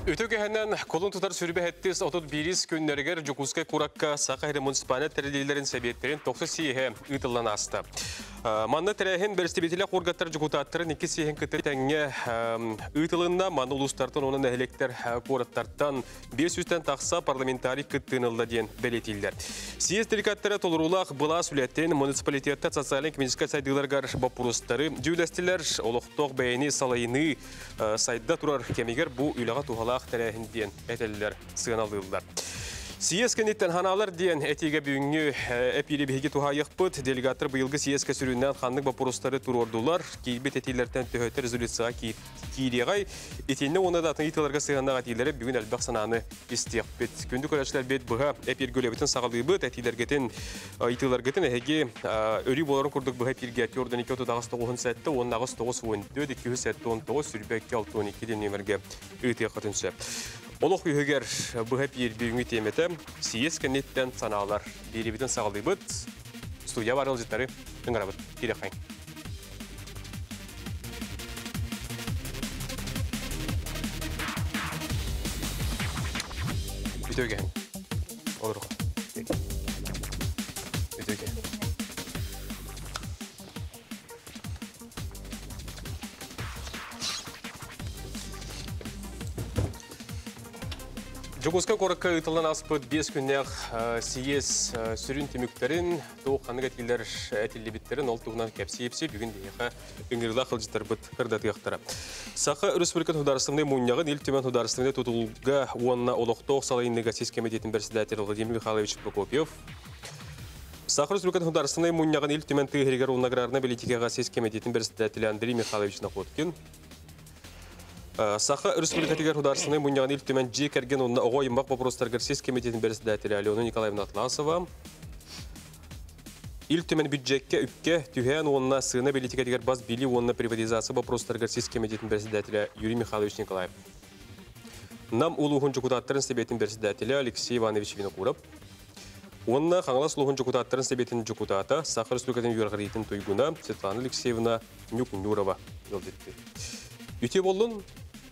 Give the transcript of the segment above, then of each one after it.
Үтү кэһэнэн кулун тутар сүрбэһэттис 31 күннэригэр Дьокуускай куоракка Саха сирин муниципальнай тэриллиилэрин сэбиэттэрин тохсус съеһэ ыытыллан ааста. Манна тэрээһин бэрэстэбиитэлэ куоргаттар дьокутааттарын икки съеһин кытта тэҥҥэ ыытылынна. Манна улуустартан уонна нэһилиэктэр куораттартан 500-тэн тахса парламентарий кыттыыны ылла диэн бэлиэтииллэр. Съезд делегаттара толоруулаах былаас үлэтин муниципалитеттар социальнай-экономическай сайдыыларыгар боппуруостары дьүүллэстилэр, олохтоох бэйэни салайыныы сайда турар кэмигэр бу үлэҕэ туһалаах тэрээһин диэн этэллэр, сыаналыыллар. Съезд кэнниттэн ханаалар диэн этиигэ бүгүҥҥү эпиири биһиги туһаайыахпыт. Делегаттар быйылгы съезкэ сүрүннээн ханнык боппуруостары туруордулар, киирбит этиилэртэн төһөтө резолюцияҕа киириэҕэй. Итиннэ уонна да атын ыйытыыларга сыһыаннаах этиилэри бүгүн элбэх санааны истиэхпит. Күндү көрөөччүлэрбит быһа эпииргэ үлэбитин саҕалыыбыт. Этиилэргитин, ыйытыыларгытын эһиги өрүү буоларын курдук быһа эпииргэ 42 38 97 уонна 89 14 279 22 62 диэн нүөмэргэ ыытыаххытын сөп. Олох үһүгэр быһа эпиир бүгүҥҥү тиэмэтэ сийиэс кэнниттэн санаалар. Биэриибитин саҕалыыбыт. Студия бар ыалдьыттары ыҥырабыт. Киириэххэйиҥ. Үтүөгэһин. Олоруха. Үтүөгэ. Дьокуускай куоракка ыытыллан ааспыт 5 күннээх сийиэс сүрүн түмүктэрин, туох ханнык этиилэр этиллибиттэрин ол туһунан кэпсии-ипсии бүгүн биһиэхэ ыҥырыылаах ыалдьыттарбыт ырдатыахтара. Саха Республикатын Судаарыстыбаннай Мунньаҕын Ил Түмэн судаарыстыбаннай тутулга уонна олохтоох салайыныыга сис кэмитиэтин председателэ Владимир Михайлович Прокопьев, Саха Республикатын Судаарыстыбаннай Мунньаҕын Ил Түмэн тыа иһигэр уонна аграрнай политикаҕа сис кэмитиэтин председателэ Андрей Михайлович Находкин, Саха Республикатыгар Судаарыстыбаннай Мунньаҕын Ил Түмэн дьиэ кэргэн уонна оҕо аймах боппуруостарыгар сис кэмитиэтин председателэ Алена Николаевна Атласова, Ил Түмэн бюджеккэ, үпкэ, түһээн уонна сыана бэлиитикэтигэр бас билии уонна приватизация боппуруостарыгар сис кэмитиэтин председателэ Юрий Михайлович Николаев, Нам улууһун дьокутааттарын сэбиэтин председателэ Алексей Иванович Винокуров уонна Хаҥалас улууһун дьокутааттарын сэбиэтин дьокутаата, Саха Республикатын үөрэҕириитин туйгуна Светлана Алексеевна Нюкнюрова ыалдьыттыы. Үтүө буоллун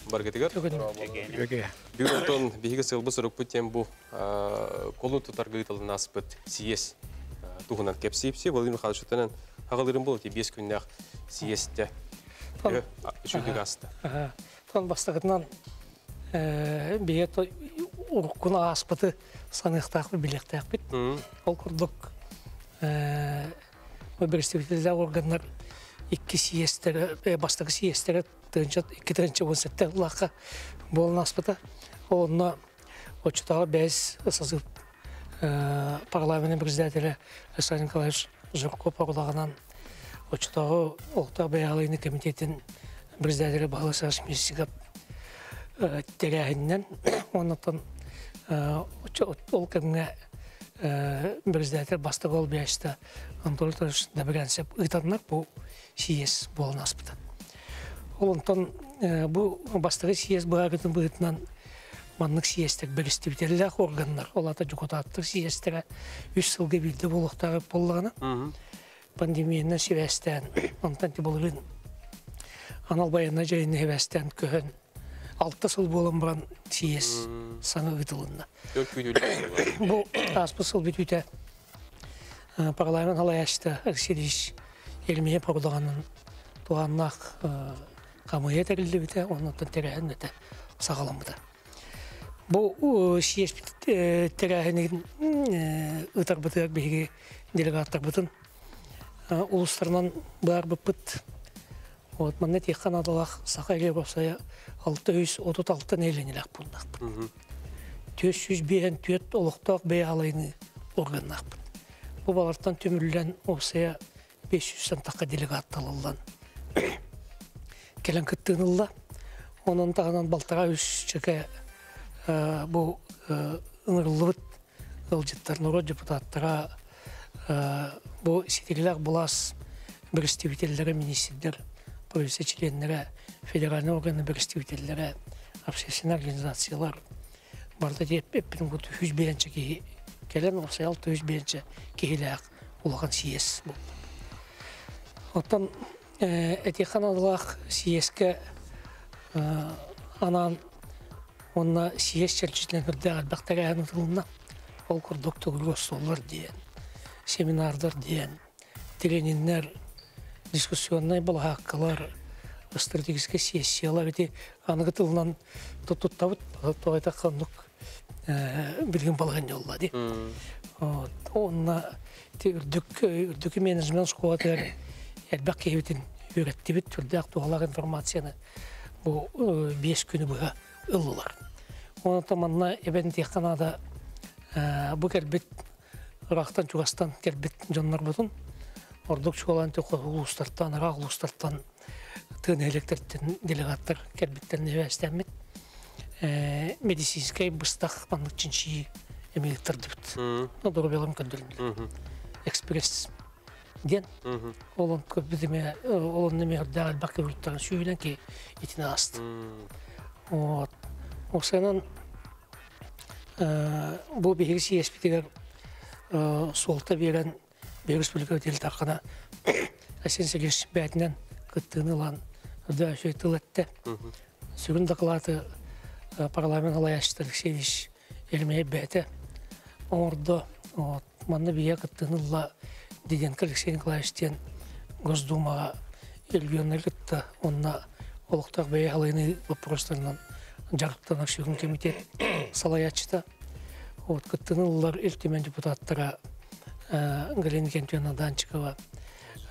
баргытыгар. Бүгүн онтон биһиги сылбы сорукпут диэн бу колун тутарга ыытылын ааспыт сийиэс туһунан кэпсиипси Владимир Михайловичтан аҕалырым бол ити 5 күннээх сийиэстэ үчүгдүк ааста. Тон бастакытынан биһиги уруккуну ааспыты саныахтаахпыт, билиэхтээхпит. Ол курдук представительлээх органнар икки съезтэрэ, бастакы съезтэрэ тыһыынча 2 тыһыынча 17 сыллаахха буолан ааспыта. Онно оччотооҕу бэйэс созыв парламент председателэ Александр Николаевич Жирков орулагынан оччотооҕу олохтоох бэйэҕэлэйини комитетин председателэ Баһылай Савич Миссигов тэрээһининэн оннуттан ол кэмҥэ председатель бастакы ол биэстэ Анатолий Анатольевич Добрянцев ыытаннар бу съезд буолан ааспыта. Ол онтон бу бастакы съезд быһаарытын быһыытынан маннык съезтэр бэрэстэбиитэллээх органнар, ол аата дьокутааттар съезтэрэ үс сылга биирдэ буолуохтаах буоллаҕына, пандемиянан сибээстээн, онтон былырыын анал байыаннай дьайыыны сибээстээн көһөн 6 сыл буолан баран съезд саҥа ыытылынна. Бу ааспыт сыл бүтүүтэ парламент салайааччыта Алексей Ильич Еремеев орулаганын туһааннаах хамыыһыйа тэриллибитэ, оннуттан тэрээһин этэ саҕаламмыта. Бу съезд тэрээһинин ыытарбытыгар биһиги делегаттарбытын улуустарынан баарбыппыт. Вот манна тиэххэ наадалаах Саха Элебовсая 636 нэһилиэнньэлээх пууннаахпыт. 454 олохтоох бэйэ алайыны органнаахпыт. Бу балартан түмүллэн уопсайа 500 тахха делегат талыллан кэлэн кыттыынылла. Онон таһынан балтараа үс чөкө бу ыҥырыллыбыт ыалдьыттар, норуот депутаттара, бу ситиилээх былаас представителлэрэ, министрдэр, правительство членнэрэ, федеральный органы представителлэрэ, общественные организациялар барыта эппитим курдук 101 киһи кэлэн уопсайа 601 киһилээх улахан съезд буолла. Оттон этиэххэ наадалаах съезкэ анаан Уонна съезд чэрчитинэн үрдээх элбэх тэрээһин ыытылынна. Ол курдук төгүрүк остуоллар диэн, семинардар диэн, трениннэр, дискуссионнай балаһааккалар, стратегическай сессиялар ити аныгы тылынан туттабыт. Тоҕо этахха оннук билигин балаһыанньа буолла дии. Онно ити үрдүк үрдүкү менеджмент школатыгар элбэх киһибитин үөрэттибит, түрдээх туһалаах информацияны бу 5 күнү быһа ыллылар. Онон манна эбэн диэххэ наада бу кэлбит ыраахтан чугастан кэлбит дьоннорбутун ордук чуолаан улуустартан, ыраах улуустартан тыа нэһилиэктэртэн делегаттар кэлбиттэрин эбээстэммит медицинскэй быстах маннык чинчийии эмиэ ыыттардыбыт. Доруобуйаларын көрдөрүндүлэр. Экспресс диэн ол көрбүт эмиэ ол онно эмиэ үрдээх элбэх кыбырыттарын сүүһүнэн ки итини ааста. Вот. Осанан бу биһиги сиэспитигэр суолта биэрэн биһиги республика тилтаххана Айсен Сергеевич бээтинэн кыттыыны ылан үрдэ үчүгэй тыл эттэ. Сүрүн дакылааты парламент салайааччыта Алексеевич Еремеев бэйэтэ оҥордо. Манна биһиэхэ кыттыыны ылла Диденко Алексей Николаевич диэн Госдумаҕа регионнары кытта уонна олохтоох бэйэ салайыныы боппуруостарынан дьарыктанар сүрүн комитет салайааччыта. Вот кыттыыны ыллар Ил Түмэн депутаттара Галина Кентьевна Данчикова,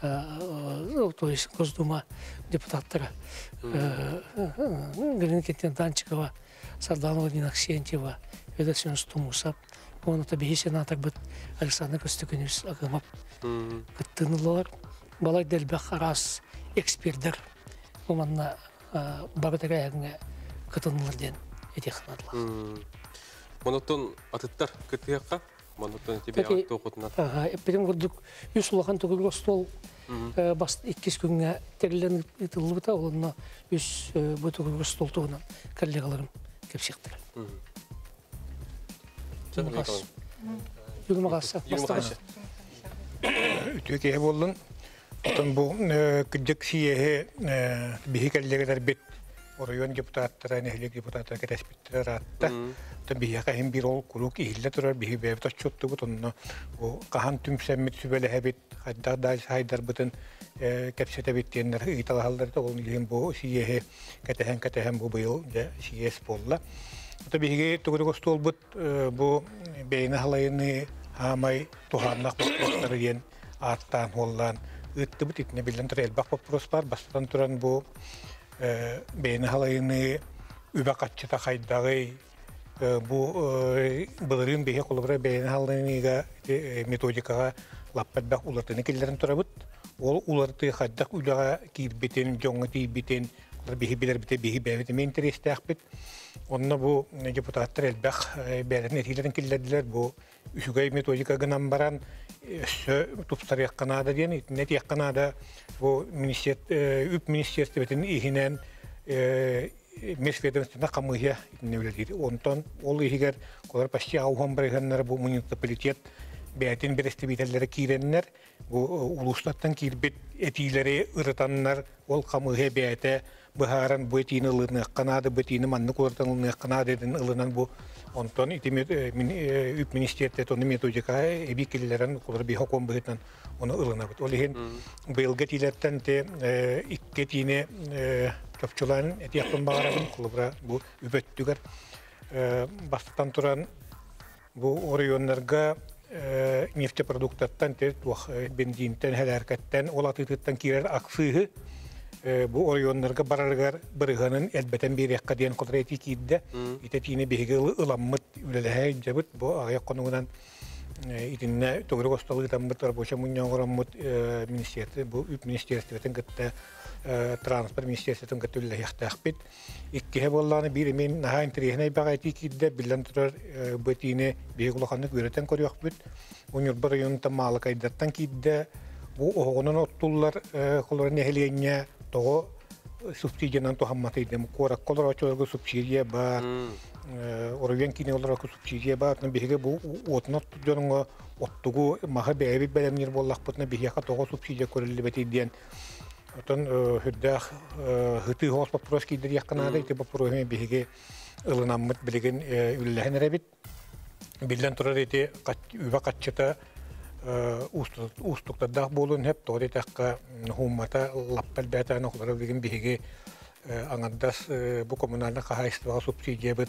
то есть Госдума депутаттара Галина Кентьевна Данчикова, Сардана Владимировна Аксентьева, Федор Семенович Тумусов, уонна биһи сенаторбыт Александр Көстөкүнүс Агымов кыттыыны ыллылар. Балай да элбэх араас экспердэр бу манна бары тэрээһиҥҥэ кытыннылар диэн этиэх наадалаах. Онотон атыттар кыттыахха, онотон ити бэйэҕит туохутунан. Эппитим курдук үс улахан төгүрүк остуол бас иккис күҥҥэ тэриллэн ыытыллыбыта, онно үс бу төгүрүк остуол туһунан коллегаларым кэпсиэхтэрэ. Үтүө киһи буоллун. Оттон бу кырдьык сийиэһи биһи кэллиэгэлэрбит оройуон депутаттара, нэһилиэк депутаттара кэтэспиттэрэ ыраатта. Оттон биһиэхэ иһин биир ол куруук иһиллэ турар, биһи бэйэбит отчуоттубут, онно бу хаһан түмсэммит сүбэлэһэбит, хайдах да сайдарбытын кэпсэтэбит диэннэр ыйыталаһаллар да, ол иһин бу сийиэһи кэтэһэн-кэтэһэн бу быйыл дьэ сийиэс буолла. Ото биһиги төгүрүк остуолбут бу бэйэни халайыныы хаамай туһааннаах боппуруостары диэн ааттаан хуоллаан ыыттыбыт. Итиннэ биллэн турар элбэх боппуруос баар. Бастатан туран бу бэйэни халайыныы үбэ-харчыта хайдаҕый, бу былырыын биһи холобура бэйэни халайыныыга методикаҕа лаппа элбэх уларытыыны киллэрэн турабыт. Ол уларытыы хайдах үлэҕэ киирбитин, дьоҥҥо тиийбитин биһи билэрбитэ биһи бэйэбит эмиэ интэриэстээхпит. Онно бу депутаттар элбэх бэйэлэрин этиилэрин киллэрдилэр. Бу үчүгэй методика гынан баран өссө тупсарыахха наада диэн итиннэ этиэххэ наада. Бу үп министерствотын иһинэн межведомственная хамыыһыйа итиннэ үлэлиир. Онтон ол иһигэр олор почти ауһан барыһаннар бу муниципалитет бэйэтин бэрэстэбиитэллэрэ киирэннэр бу улуустартан киирбит этиилэри ырытаннар ол хамыыһыйа бэйэтэ быһааран бу этиини ылыныахха наада, бу этиини маннык уларытан ылыныахха наада диэн ылынан бу онтон ити үп министиэртэ ону методикаҕа эбии киллэрэн олор биһи сокуон быһыытынан ону ылынабыт. Ол иһин быйылгы этиилэртэн те икки этиини чопчулаан этиэхпин баҕарабын. Холобура бу үп өттүгэр бастатан туран бу оройуоннарга нефтепродуктаттан туох бензинтэн, хэлээркэттэн, ол атыытыттан киирэр аксыыһы бу оройуоннарга барарыгар бырыһыанын элбэтэн биэриэххэ диэн хотор этии киирдэ. Ити этиини биһиги ыламмыт, үлэлэһэ илдьэбит. Бу аҕыйах хонугунан итиннэ төгүрүк остуол ыытаммыт, рабочай мунньах оҥороммут министерство, бу үп министерствотын кытта транспорт министерствотын кытта үлэлэһиэхтээхпит. Иккиһэ буоллаҕына биир эмиэ наһаа интэриэһинэй баҕа этии киирдэ. Биллэн турар, бу этиини биһиги улаханнык үөрэтэн көрүөхпүт. Бу Ньурба районуттан Маалыкайдартан киирдэ. Бу оһоҕунан оттуллар холобура нэһилиэнньэ тоҕо субсидиянан туһамматый диэн. Куоракка олорооччуларга субсидия баар, оройуон киинигэр олорорго субсидия баар. Биһиги бу уотун оттук дьоҥҥо оттугу маһы бэйэбит бэлэмниир буоллахпытына биһиэхэ тоҕо субсидия көрүллүбэтий диэн Оттон сүрдээх ытыы соҕус боппуруос киирдириэххэ наада. Ити боппуруоһу биһиги ылынаммыт билигин үлэлэһэн эрэбит. Биллэн турар ити үбэ хаччыта уустуктардаах буолуон сөп, тоҕо диэтэххэ хууммата лаппа элбээтэ холобура билигин биһиги аҥардас бу коммунальнай хаһаайыстыбаҕа субсидиябыт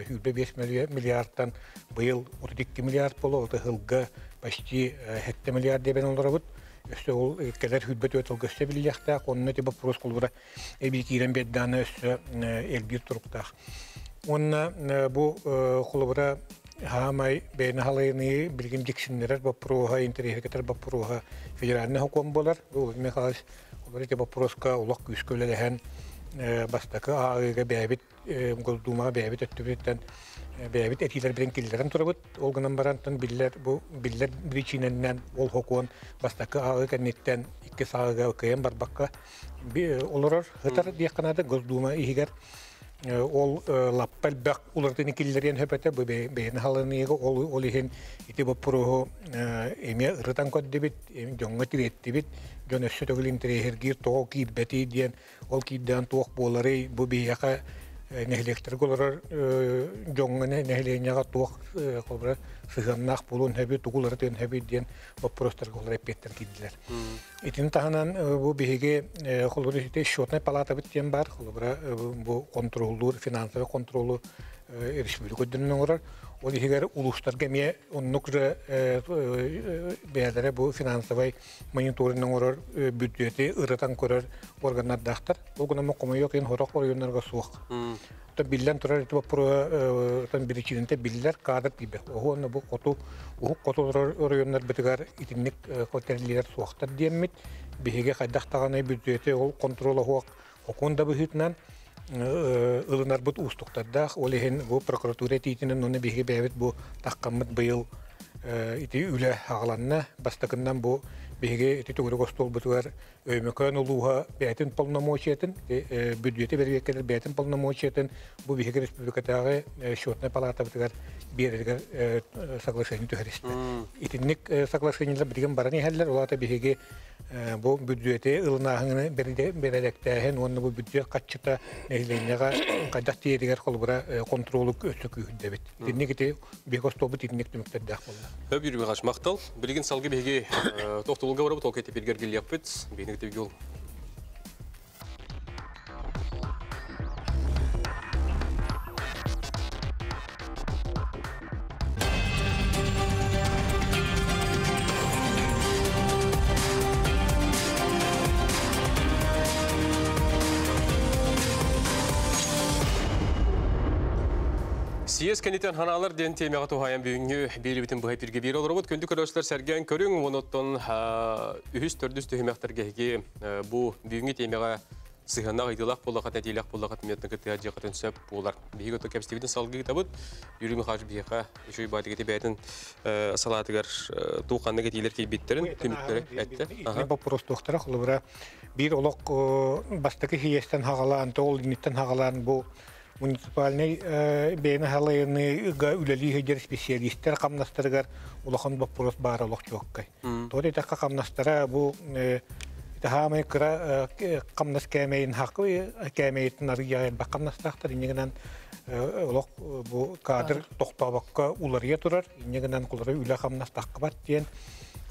25 миллиардтан быйыл 32 миллиард буолуо, ол ыһылга почти 7 миллиард диэбэн олоробут. Өссө ол кэлэр 24 сылга өссө биллиэхтээх, онно ити боппуруос холобура эбии киирэн биэрдэҕинэ өссө элбиир туруктаах. Уонна бу холобура хаамай бэйэни халайыныы билигин дьиксиннэрэр боппуруоһа, интэриэһиргэтэр боппуруоһа федеральнай сокуон буолар. Бу Владимир Михайлович холобура ити боппуруоска олох күүскэ үлэлэһэн бастакы ааҕыыга бэйэбит Госдумаҕа бэйэбит өттүбүтүттэн бэйэбит этиилэрбитин киллэрэн турабыт. Ол гынан барантан биллэр бу биллэр причинэннэн ол сокуон бастакы ааҕыы кэнниттэн иккис ааҕыыга кыайан барбакка олорор сытар диэххэ наада Госдума иһигэр ол лаппа элбэх уларытыыны киллэриэн сөп этэ бу бэйэни халаныыга ол иһин ити боппуруоһу эмиэ ырытан көрдүбүт, дьоҥҥо тириэттибит, дьон өссө төгүл интэриэһиргиир тоҕо киирбэтий диэн ол киирдээн туох буоларый бу биһиэхэ нэһилиэктэргэ олорор дьоҥҥо нэһилиэнньэҕэ туох холобура сыһыаннаах буолуон сөбүй тугу уларытыан сөбүй диэн боппуруостарга олор эппиэттэр киирдилэр. Итини таһынан бу биһиги холобура ити счетнай палатабыт диэн баар холобура бу контроллуур финансовый контролу республика үрдүнэн оҥорор. Ол иһигэр улуустарга эмиэ оннук же бэйэлэрэ бу финансовай мониторинг оҥорор бүддьүөтү ырытан көрөр органнардаахтар. Ол гынан хомойуох иһин сорох оройуоннарга суох. Биллэн турар ити боппуруоһа биричиинэтэ биллэр кадр тиийбэт. Оһу бу хоту уһук хоту олорор оройуоннарбытыгар итинник тэриллиилэр суохтар диэммит. Биһиги хайдах даҕаны бүддьүөтү ол контрола суох сокуон да быһыытынан ылынарбыт уустуктардаах. Ол иһин бу прокуратура этиитинэн уонна биһиги бэйэбит бу таххаммыт быйыл ити үлэ аҕаланна. Бастакыннан бу биһиги ити төгүрүк остуолбутугар Өймөкөөн улууһа бэйэтин полномочиятын, бүддьүөтү бэрэбиэркэлэр бэйэтин полномочиятын бу биһиги республикатааҕы счетнай палатабытыгар биэрэригэр соглашение түһэристэ. Итинник соглашениелар билигин баран иһэллэр. Ол аата биһиги бу бүддьүөтү ылынааһыны бэрээдэктээһин уонна бу бүддьүөт хаччыта нэһилиэнньэҕэ хайдах тиийэригэр холобура контролу өссө күүһүрдэбит. Итинник ити биһиги остуолбут итинник түмүктэрдээх буолла. Хөп Юрий Михайлович, махтал. Билигин салгы биһиги тохтулга барабыт, ол кэтипиргер келиэхпит. Биһиги тибигил. Съезд кэнниттэн ханаалар диэн темаҕа туһаайан бүгүҥҥү биэрибитин быһа эпиргэ биир олоробут. Күндү көрөөччүлэр сэргээн көрүҥ, онуттан үһүс төрдүс түһүмэхтэргэ эһиги бу бүгүҥҥү темаҕа сыһыаннаах ыйытыылаах буоллаххыт, этиилээх буоллаххыт миэтин кыттыһа дьиэххитин сөп буолар. Биһиги оту кэпсэтибитин салгыы ыытабыт. Юрий Михайлович биһиэхэ үчүгэй баатыгыты бэйэтин салаатыгар туох ханнык этиилэр киирбиттэрин түмүктэри эттэ. Итини боппуруостуохтара холобура биир олох бастакы сийиэстэн хаҕалаан, ол инниттэн хаҕалаан бу муниципальнай бэйэни халайыныыга үлэлии сылдьар специалистэр хамнастарыгар улахан боппуруос баара олох чуоккай. Тоҕо диэтэххэ хамнастара бу хаамай кыра хамнас кээмэйин хакы кээмэйиттэн арыйа элбэх хамнастаахтар инньэ гынан олох бу кадр тохтообокко уларыйа турар инньэ гынан кулары үлэ хамнас таххыбат диэн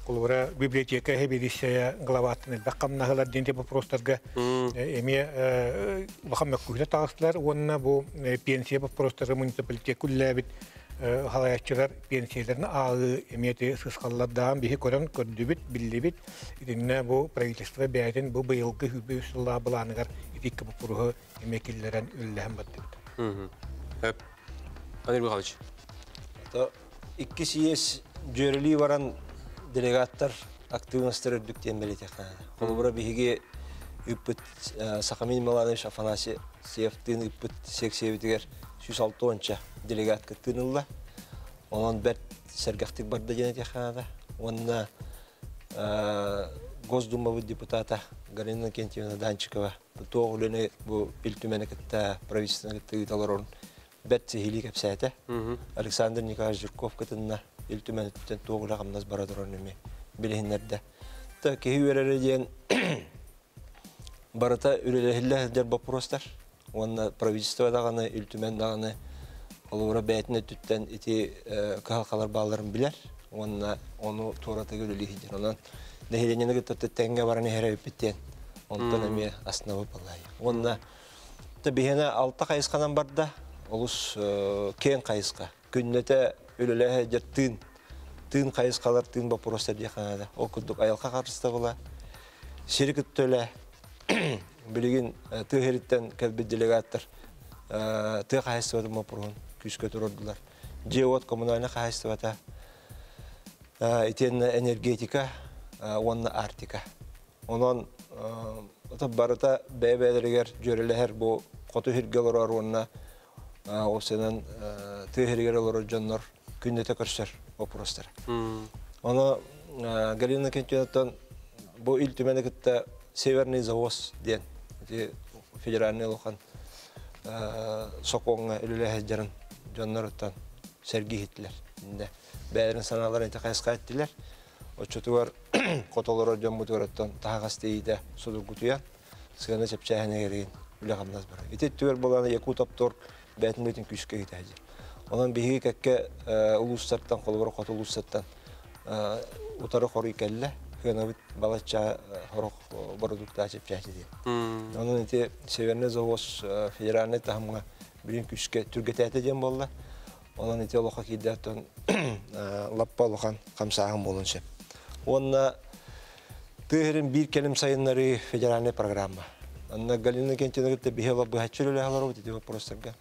Холобура, библиотека сэбиэдиссэйэ главаттан элбэх хамнаһылар диэн боппуруостарга эмиэ улахан мөккүһүлэр таҕыстылар уонна бу пенсия боппуруостары муниципалитет үллээбит халайааччылар пенсияларын ааҕыы эмиэ ити сысхаллардаан биһи көрөн көрдүбүт, биллибит. Итиннэ бу правительство бэйэтин бу быйылгы 103 сыллаах былааныгар ити икки боппуруоһу эмиэ киллэрэн үллэһэн бардыбыт. Андрей Михайлович. Икки съезд дьүөрэлии баран делегаттар активностар үрдүк диэн бэлиэтиэххэ. Холобура биһиги ыыппыт Сахамин Миланович Афанасий Севтыын ыыппыт секциябитигэр 106 делегат кыттыын ылла. Онон бэрт сэргэхтик барда диэн этиэххэ наада. Уонна Госдумабыт депутата Галина Иннокентьевна Данчикова туох үлэни бу Ил Түмэни кытта правительствоны кытта ыыта олорорун бэрт сиһилии кэпсээтэ. Александр Николаевич Жирков кытынна Ил Түмэниттэн туох үлэ-хамнас бара турарын эмиэ билиһиннэрдэ. Та киһи үөрэрэ диэн барыта үлэлэһиллэ сылдьар боппуруостар. Уонна правительство даҕаны, Ил Түмэн даҕаны Холобура бэйэтин өттүттэн ити кыһалҕалар баалларын билэр уонна ону туоратыгар үлэлии сылдьар. Онон нэһилиэнньэни кытта тэҥҥэ баран иһэр эбиппит диэн онтон эмиэ астынабыт балай. Уонна биһиэнэ алта хайысханан барда, олус киэҥ хайысха. Күннэтэ үлэлэһэ сылдьар тыын, тыын хайысхалар, тыын боппуруостар диэххэ наада. Ол курдук айылҕа харыстабыла, сири кытта үлэ, билигин тыа сириттэн кэлбит делегаттар тыа хаһаайыстыбатын боппуруоһун күүскэ туруордулар. Дьиэ-уот коммунальнай хаһаайыстыбата, итиэннэ энергетика уонна Арктика. Онон барыта бэйэ-бэйэлэригэр дьүөрэлэһэр бу хоту сиргэ олорор уонна уопсайынан тыа сиригэр олорор дьоннор күннэтэ көрсөр боппуруостара. Ону Галина Кентьевнаттан бу Ил Түмэни кытта Северный завоз диэн ити федеральный улахан сокуоҥҥа үлэлэһэ сылдьарын дьонноруттан сэргии иһиттилэр. Бэйэлэрин санааларын ити хайысха эттилэр. Оччотугар хотолорор дьоммутугар оттон таһаҕас тиийиитэ судургутуйан, сыана чэпчээһинигэр үлэ-хамнас барар. Ити өттүгэр буолан Якутопторг бэйэтин бэйэтин күүскэ ыыта сылдьар. Онон биһиги кэккэ улуустартан, холобура хоту улуустартан утары хоруй кэллэ. Сыанабыт балачча сорох бородууктаах чэпчээтэ диэн. Онон ити Северный завоз федеральнай таһымҥа билин күүскэ түргэтээтэ диэн буолла. Онон ити олоххо киирдэ оттон лаппа улахан хамсааһын буолуон сөп. Уонна тыа сирин биир кэлим сайыннарыы федеральнай программа. Онно Галина Кентина кытта биһи быһаччы үлэлэһэ олоробут ити боппуруостарга.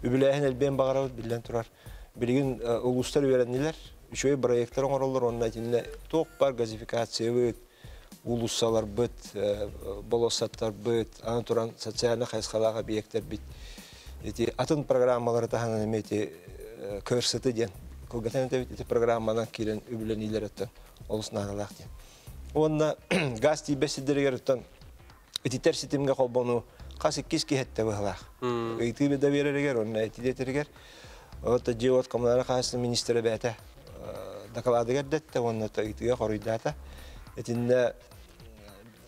Үбүлээһин элбиэн баҕарабыт, биллэн турар. Билигин улуустар үөрэннилэр, үчүгэй проекттар оҥороллор уонна итиннэ туох баар газификациябыт, уулуссаларбыт, болуоссаттарбыт, аны туран социальнай хайысхалаах объектэрбит ити атын программалары таһынан эмиэ ити КРСТ диэн кылгатан этэбит ити программанан киирэн үбүлэниилэр өттөн олус наадалаах диэн. Уонна газ тиийбэт сирдэригэр оттон ититэр ситимҥэ холбонуу хас иккис киһи эттэ быһылаах. Ыйытыы да биэрэригэр уонна этилиэтэригэр вот дьиэ-уот коммунальнай хаһаайыстыба министрэ бэйэтэ дакылаадыгар дэттэ уонна ыйытыыга хоруйдаата. Итиннэ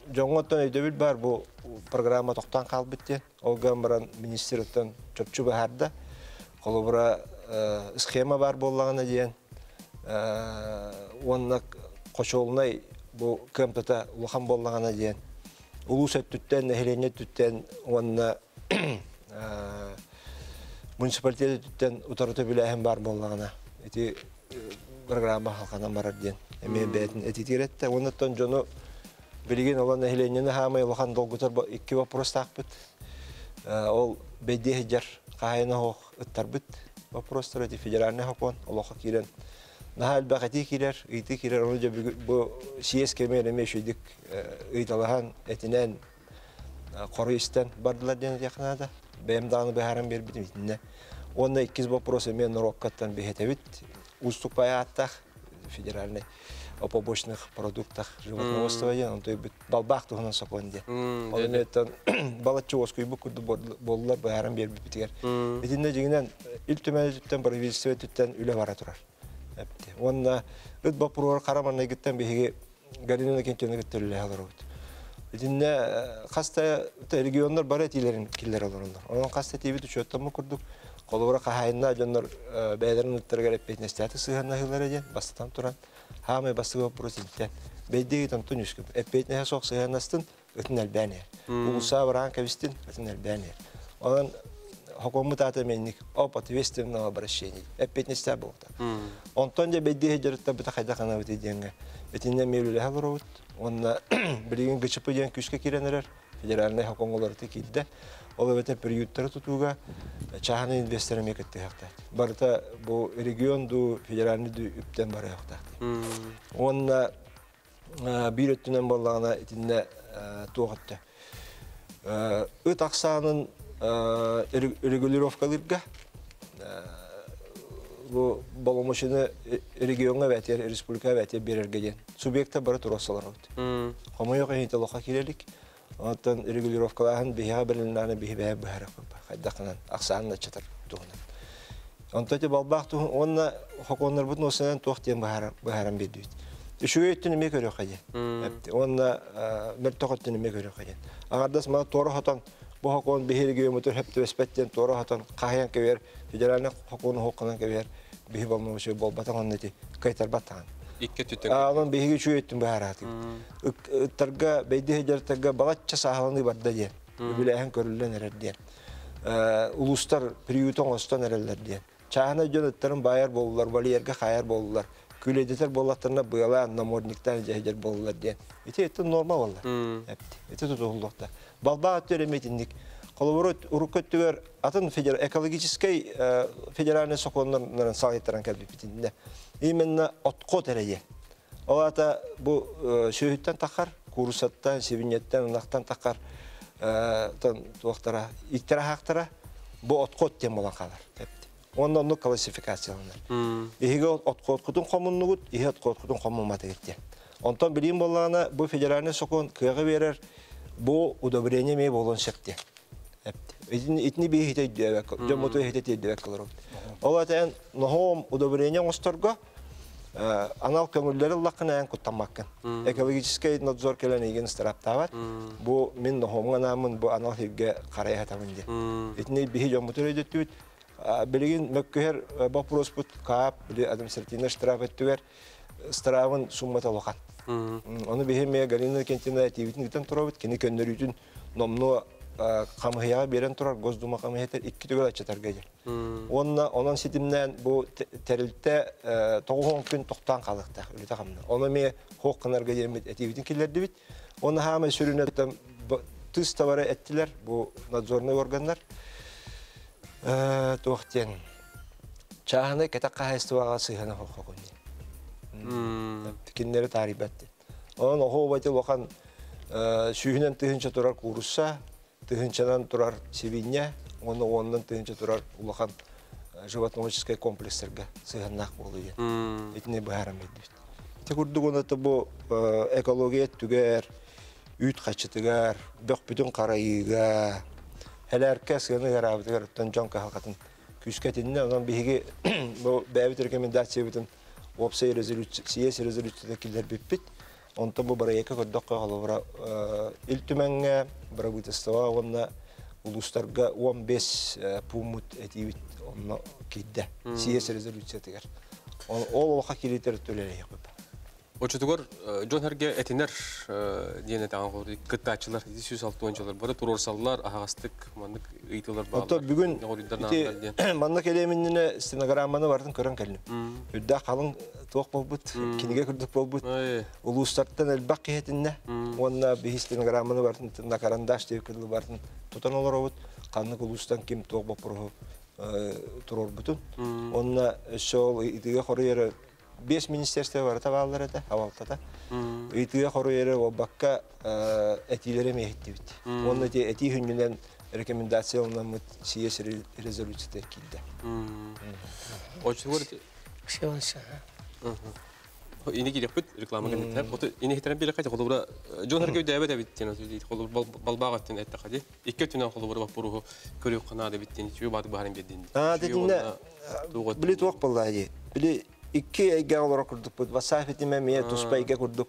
дьоҥҥо оттон өйдөбүл баар бу программа тохтоон хаалбыт диэн. Ол гынан баран министр оттон чопчу быһаарда. Холобура схема баар буоллаҕына диэн уонна хочуолунай бу кыамтата улахан буоллаҕына диэн улуус өттүттэн, нэһилиэнньэ өттүттэн уонна муниципалитет өттүттэн утарыта үбүлээһин баар буоллаҕына ити программа халҕанан барар диэн эмиэ бэйэтин этитигэр эттэ. Уонна оттон дьону билигин ол нэһилиэнньэни хаамай улахан долгутар икки боппуруостаахпыт. Ол бэйдиэ сылдьар хаһаайына суох ыттарбыт боппуруостара ити федеральнай сокуон олоххо киирэн наһаа элбэх этии киирэр, ыйытыы киирэр. Ону дьэ бу съезд кэмигэр эмиэ үчүгэйдик ыйыталаһан, этинэн, хоруй истэн бардылар диэн этиэххэ наада. Бэйэм даҕаны быһааран биэрбитим итиннэ. Уонна иккис вопрос эмиэ норуоккаттан биһэтэбит. Уустук баай ааттаах федеральный о побочных продуктах животноводства диэн, онто бүт балбаах туһунан сокуон диэн. Ол эмиэттэн балачча уоскуйбут курдук буоллар быһааран биэрбиппитигэр. Итиннэ дьиҥинэн Ил Түмэн өттүттэн, правительство өттүттэн үлэ бара турар. Уонна ыт боппуруоһар хара маҥнайгыттан биһиги Галина Иннокентьевна кытта үлэлэһэ олоробут. Итиннэ хас да регионнар бары этиилэрин киллэрэ олороллор. Онон хас да этиибит учуоттаммыт курдук, холобура хаһаайыннаах дьоннор бэйэлэрин ыттарыгар эппиэтинэстээхтик сыһыаннаһыылара диэн бастатан туран, хаамай бастакы вопрос итинтэн. Бэйдиэ онтон үскүп. Эппиэтинэһэ суох сыһыаннастын, ытын элбээн иһэр. Уулусса бараан кэбистин, ытын элбээн иһэр. Онон хокуоммут аата эмиэнник об ответственном обращении эппиэтинэстээх буолта. Онтон дьэ бэйдиэ дьарыктарбыта хайдах анабыт диэҥҥэ итиннэ эмиэ үлэлэһэ олоробут. Уонна билигин ГЧП диэн күүскэ киирэн эрэр федеральнай хокуоҥҥа уларыта киирдэ. Ол эбэтэр приюттары тутууга чааһынай инвестор эмиэ кыттыһыахтаах. Барыта бу регион дуу, федеральный дуу үптэн барыахтаах. Уонна биир өттүнэн буоллаҕына итиннэ туох өттө ыт ахсаанын регулировкалыырга бу боломуочуну региоҥҥа эбэтэр республикаҕа эбэтэр биэрэргэ диэн субъектар бары туруорсалар эбит. Хомойуох иһин олоххо киирэ илик. Оттон регулировкалааһын биһиэхэ бэрилиннэҕинэ биһи бэйэ быһаарыахпыт хайдахынан ахсаанын аччатар туһунан. Онтон ити балбаах туһун уонна хокуоннарбытын уосанан туох диэн быһааран биэрдибит. Үчүгэй өттүн эмиэ көрүөххэ диэн. Уонна мөлтөх өттүн эмиэ көрүөххэ диэн. Аҥардас мана туора хотон Бу хокуон биһиги мутур хөп түбэспэттен туора хатан кахаян кебер федеральный хокуон хокканан кебер биһи болмошу болбатан оннети кайтарбаттан. Икки түттен. Онон биһиги үчүөттүн баһарааты. Ыттарга бэйди хеджертарга балачча саахаланы барда диэн. Үбүлээһин көрүллэн эрэр диэн. Улустар приютон остон эрэллэр диэн. Чааһына дьон ыттарын байар болулар, вольерга хайар болулар. Күлэдетер боллаттарына быалаан намордниктан жэһдер болулар диэн. Ити эттен норма болла. Эти тутуллуқта. Балбаа өттөр. Холобур урукку өттүгэр атын экологический федеральный соконнорун салайттаран кэлбиппитинне. Именно отход эрее. Ол ата бу сөөһүттэн тахар, курсаттан, сибинеттен, ынактан тахар тон туохтара, иттера хактара бу отход тем болан калар. Онно онну классификацияланар. Иһиге отход кутун хомуннугут, иһи отход кутун хомунматы кетти. Онтон билим боллаана бу федеральный сокон кыагы берер бу удобрение ме болон шекти. Итини би хите дебек, жомото хите дебек кылыр. Ол атан нохом удобрение осторго анал көңүлләре лакына ән куттамаккын. Экологический надзор келен еген страптават. Бу мин нохомга намын бу анал хирге карай хатамын ди. Итини би жомото өйдөттүбүт. Билигин мөккөһөр вопрос бут каап били административный штраф эттүгер штрафын суммата лохан. Оны бихи Галина Кентина тибитин гитен туробут, кини көннөрүтүн номно камыһыяга берен турар Госдума камыһытер икки түгел ачатарга жер. Онна онон ситимнен бу терилте тогуон күн токтан калыкта үлүтэ камна. Оны ме хоок кынарга жемит этибитин киллердибит. Оны хама сүрүнөттөн тыс товары эттилер бу надзорный органнар. Туохтен чаһаны кета кахайстыбага сыхана хоккони. Киннери тарибатты. Онон охоо байтыл охан сүйүнен тыһынча турар курусса, тыһынчанан турар сибинья, оны оннан тыһынча турар улахан животноводческий комплекстерге сыһаннах болуя. Итини баһарам эдбит. Те курдук оны бу экология түгер, үт качытыгар, бөх бүтүн карайыга, хеләркә сыгыны гарабытыгар оттон жон кахалкатын күскәтинне онон биһиги бу бәбит рекомендация битин опсай резолюция, съезд резолюцияда киллер биппит. Онтон бу барайка көрдөк калыбыра ил түмәнгә правительство онна улустарга 15 пункт этибит онно кидде. Съезд резолюция тигер. Ол олха килитер төлеле якып. Очутугар Джон Херге этинер диене таган кор кыттаачылар, 106 ончалар бары турорсаллар, ахагастык, мандык ыйтылар бар. Ото бүгүн манна келеминне стенограмманы бардын көрөн келдим. Үддә калың тоқ болбут, киниге күрдүк болбут. Улустартан элбак киһетинне, онна биһи стенограмманы бардын на карандаш деп кылы бардын. Тотан олар обут, каннык улустан ким тоқ бопуру турор бутун. Онна шол итиге хору бес министерство бар табалар эте, авалтата. Ыйтыга хору ере бакка этилере мехеттибит. Онна те эти хүннүнен рекомендация оннамыт съезд резолюция килде. Очугар Ини киреппит реклама кенеттер. Ото ини хитерен бире кайта холубра Джон Херге дәбе дә биттен холуб балбага тен этте хади. Икки түнен холубра бапуру көрү кана да биттен чү бады барын бедин. А дединне били туак боллай. Били икки эйге олора курдук бут. Васафетиме мие туспа эйге курдук.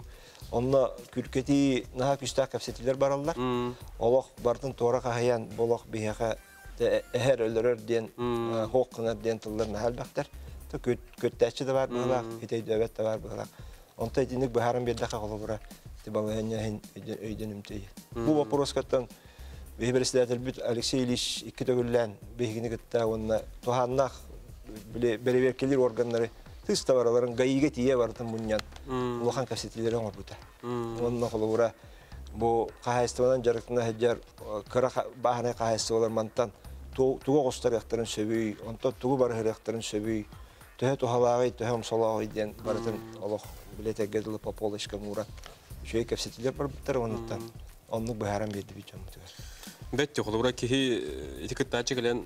Онна күркети наха күстәк кәпсетилер бараллар. Олох бартын тора кахаян болох бихәхә эһер өлөрөр ден хоққынар ден тыллар нахал бактар. Та көттәче дә бар булак, хитей дәвәт тә бар булак. Онта динек бахарым бердә калыбыра. Тибалыһын яһин өйдөн үмтей. Бу вопроскаттан бихи председатель бит Алексей Ильич икки төгүллән бихигини кытта онна туханнах биле береверкелер органнары тыс товарларын гаиге тие бартын муньян. Улахан кәпсетилер оңор бута. Онна холобура бу кахайстыбанан жарыктына хеджер кыра баханы кахайстыбалар мантан тугу костар яктарын сөбүй, онто тугу бар яктарын сөбүй. Төһө тухалагы, төһө омсолагы ден бартын Аллах билете гедиле по полочкам мура. Шөй кәпсетилер бар буттар онуттан. Онну бахарам берди бит жомутугар. Бетти холобура кихи этикеттачы келен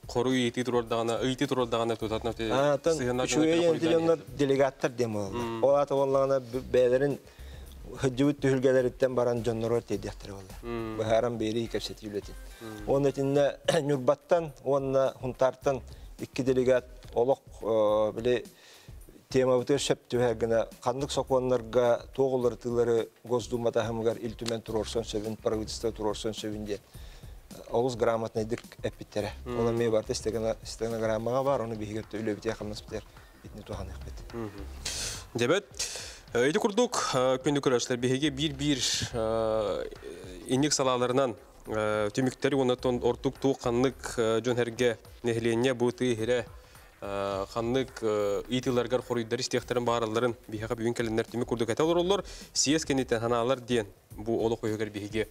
кору ыйты турордагана, ыйты турордагана тутатна Үчүгэй делегаттар дем олар. Ол аты оллағына бәлерин хыджыбыт түһүлгәләриттен баран дьоннорор тиэдиэхтэрэ буолла. Быһааран биэрии кэпсэтии үлэтин. Уонна итиннэ Ньурбаттан уонна Хунтаартан икки делегат олох били темабытыгар сөп түһэр гына ханнык сокуоннарга туох уларытыылары Госдума таһымыгар ил түмэн туруорсан сөбүн, правительство туруорсан сөбүн диэн. Олус грамотнайдык эппиттере. Ол эмиэ барта стенограммаҕа бар, оны биһиги үлэбитиэ хамнас битер итини туһаныахпыт. Дебет, ити курдук күндү көрөчлөр биһиги бир-бир инник салааларынан түмүктери оннотон ортук туу ханнык дьон herге нехленне бу тыы ханнык ыйтыларгар хоруйдар истиэхтерин бааралларын биһиэхэ бүгүн кэлиннэр түмүк курдук этэ олороллор. Съезд кэнниттэн ханаалар диэн бу олох өйүгэр биһиги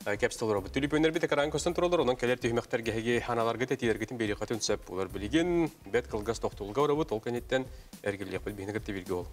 кэпсэтэ олоробут. Түлүпүөннэрбит экран көстөн тураллар, онон кэлэр түһүмэхтэргэ эһиги ханааларгыт этиилэргитин биэриэххитин сөп буолар. Билигин бэт кылгас тохтуулга барабыт, ол кэнниттэн эргиллиэхпит, биһини кытта бииргэ ол.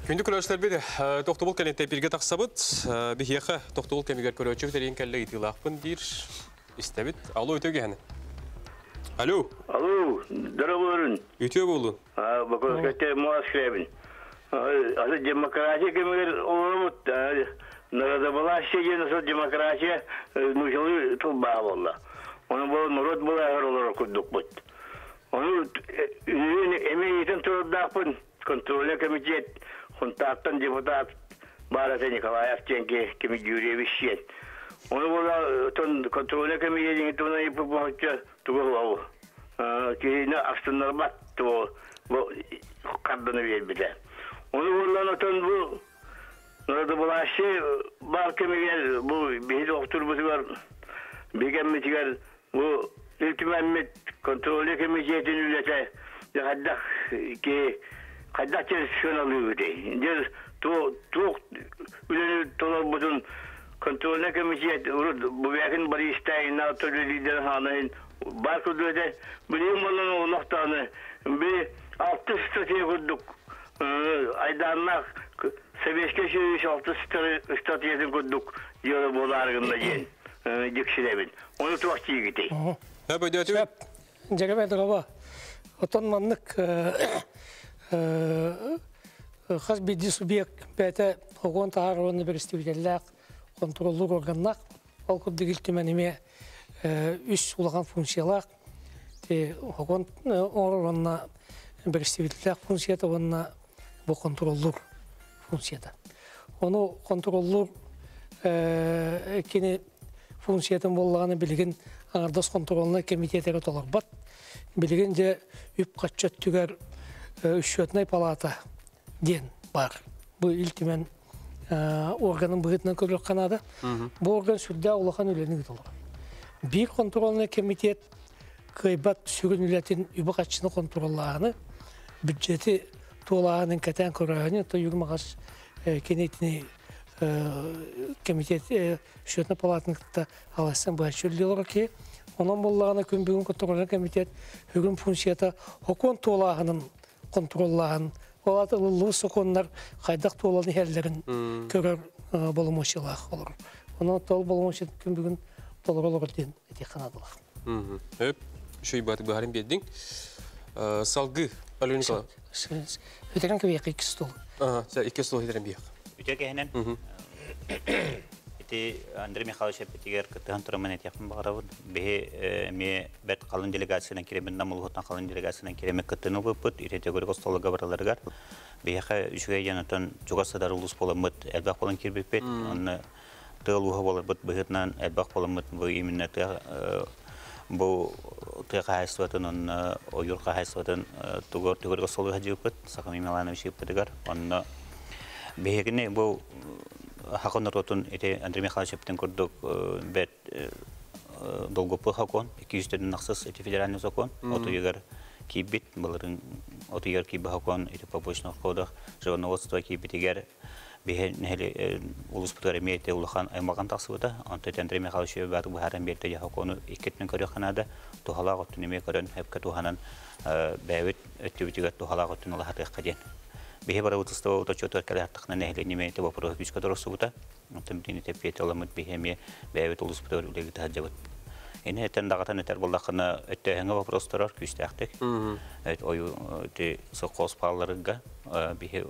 Күндү көрөөччүлэрбит, тохтобул кэнниттэн бирге тахсабыт. Биһиэхэ тохтобул кэмигэр көрөөччү тэрийин кэллэ ыйтыылаахпын диир истэбит. Алло, үтүө киһини. Алло. Алло, здоровый. Үтүө буолун. Бакоскате Москвебин. Асы демократия кэмигэр олоробут. Народовластие диэн демократия нучалы тылбаа буолла. Оны бу народ былааһар олорор курдукпут. Оны эми итин турдаахпын контрольный комитет хунтааттан депутат Барата Николаев тенке Кими Юрьевич шен. Оны була тон контрольный комитет туна ипы тугу киһини астыннарбат то бу карданы бербите. Оны була тон бу народовластие бар кемигер бу биһи доктор бигеммитигер бу илтимэммит контрольный комитетин үлете хайдах ки хайдах терсионалыыбыты. Дер туох үлени толорбутун контрольный комитет урут бу бэкин баристайна төлө лидер хаанайын бар күдүөтэ билим болон олохтааны би алты статья курдук айдааннаах Советский Союз алты статьятын курдук дьыала буолаарыгынна диэн диксилэбин. Оны туох тиигитий. Хөп, Жагабай дороба. Отон маннык хас биди субъект бәтә огон тахар берестибителләк контроллук органнак ол курдук илтимен эме үс улахан функциялаах те огон оронна берестибителләк функцията онна бу контроллур функцията. Ону контроллур кини функциятын боллаганы билигин аңардас контролуна комитетери толорбат. Билигин же үп каччат түгер счетный палата ден бар. Бу илтимен органын быгытынан көрүлүк канада. Бу орган сүрдә улахан үлени толор. Бир контрольный комитет кыйбат сүрүн үлетин үбі каччыны контроллааны, бюджети туолаанын кэтэн көрөөнү, то юрмагас кенетини комитет счетный палатының аласан башчуллилор ки, онон боллагана күн бүгүн контрольный комитет бүгүн функцията хокон туолааһынын контроллааһын, олаты лулу соконнар хайдак туоланы херлерин көрөр боломочилаах олор. Онон тол боломочи күн бүгүн толор олор ден эти канадылах. Хөп, шөй баты бахарын бердиң. Салгы, Алена Николаевна. Өтеген көбейек икки стол. Ага, икки стол хитерен бияк. Үтө кehenen. Ити Андрей Михайлович эппитигер кыттыһан тураман этиэхпин баҕарабын. Биһи ме бэт қалын делегациянан киремен намыл хотан қалын делегациянан киреме кыттыны быппыт итетегөрүк остолуга бараларыгар. Биһиэхэ үчүгэй янатан чугас садар улус боламмыт элбэх болан кирбиппит. Онно тыал уха боларбыт быһытынан элбэх боламмыт бу именно тыа бу тыа хаһайсыбатын онно ойур хаһайсыбатын тугор түгөргө солу хажыппыт Сахами Миланович ыппытыгар. Онно биһигини бу хакон ротун ити Андрей Михайлович эптен курдук бет долгопу хакон 200 нақсыз ити федеральный закон отуйгар кийбит былырын отуйгар кийби хакон ити побочных ходах животноводство кийбитигер бихе нехели улус бутар эмиэте улахан аймаган тахсыбыта. Онто Андрей Михайлович бааты бухаран берте хакону иккетин көрө ханада тухалаах оттун эме көрөн хепке туханан бэбит өттүбүтүгэр тухалаах оттун улахатыахка диэн. Бихе бара утыстыба уточотор кэлэ хаттахна нехли немете вопрос күскө торосубута. Онтон битини теппиэте оламыт бихе эме бэбит улус бутар үлеги тахаджабыт. Ини этен дагатан этер буллахына өттөһөңө вопростарар күстәхтик. Эт ою те сокос палларыга бихи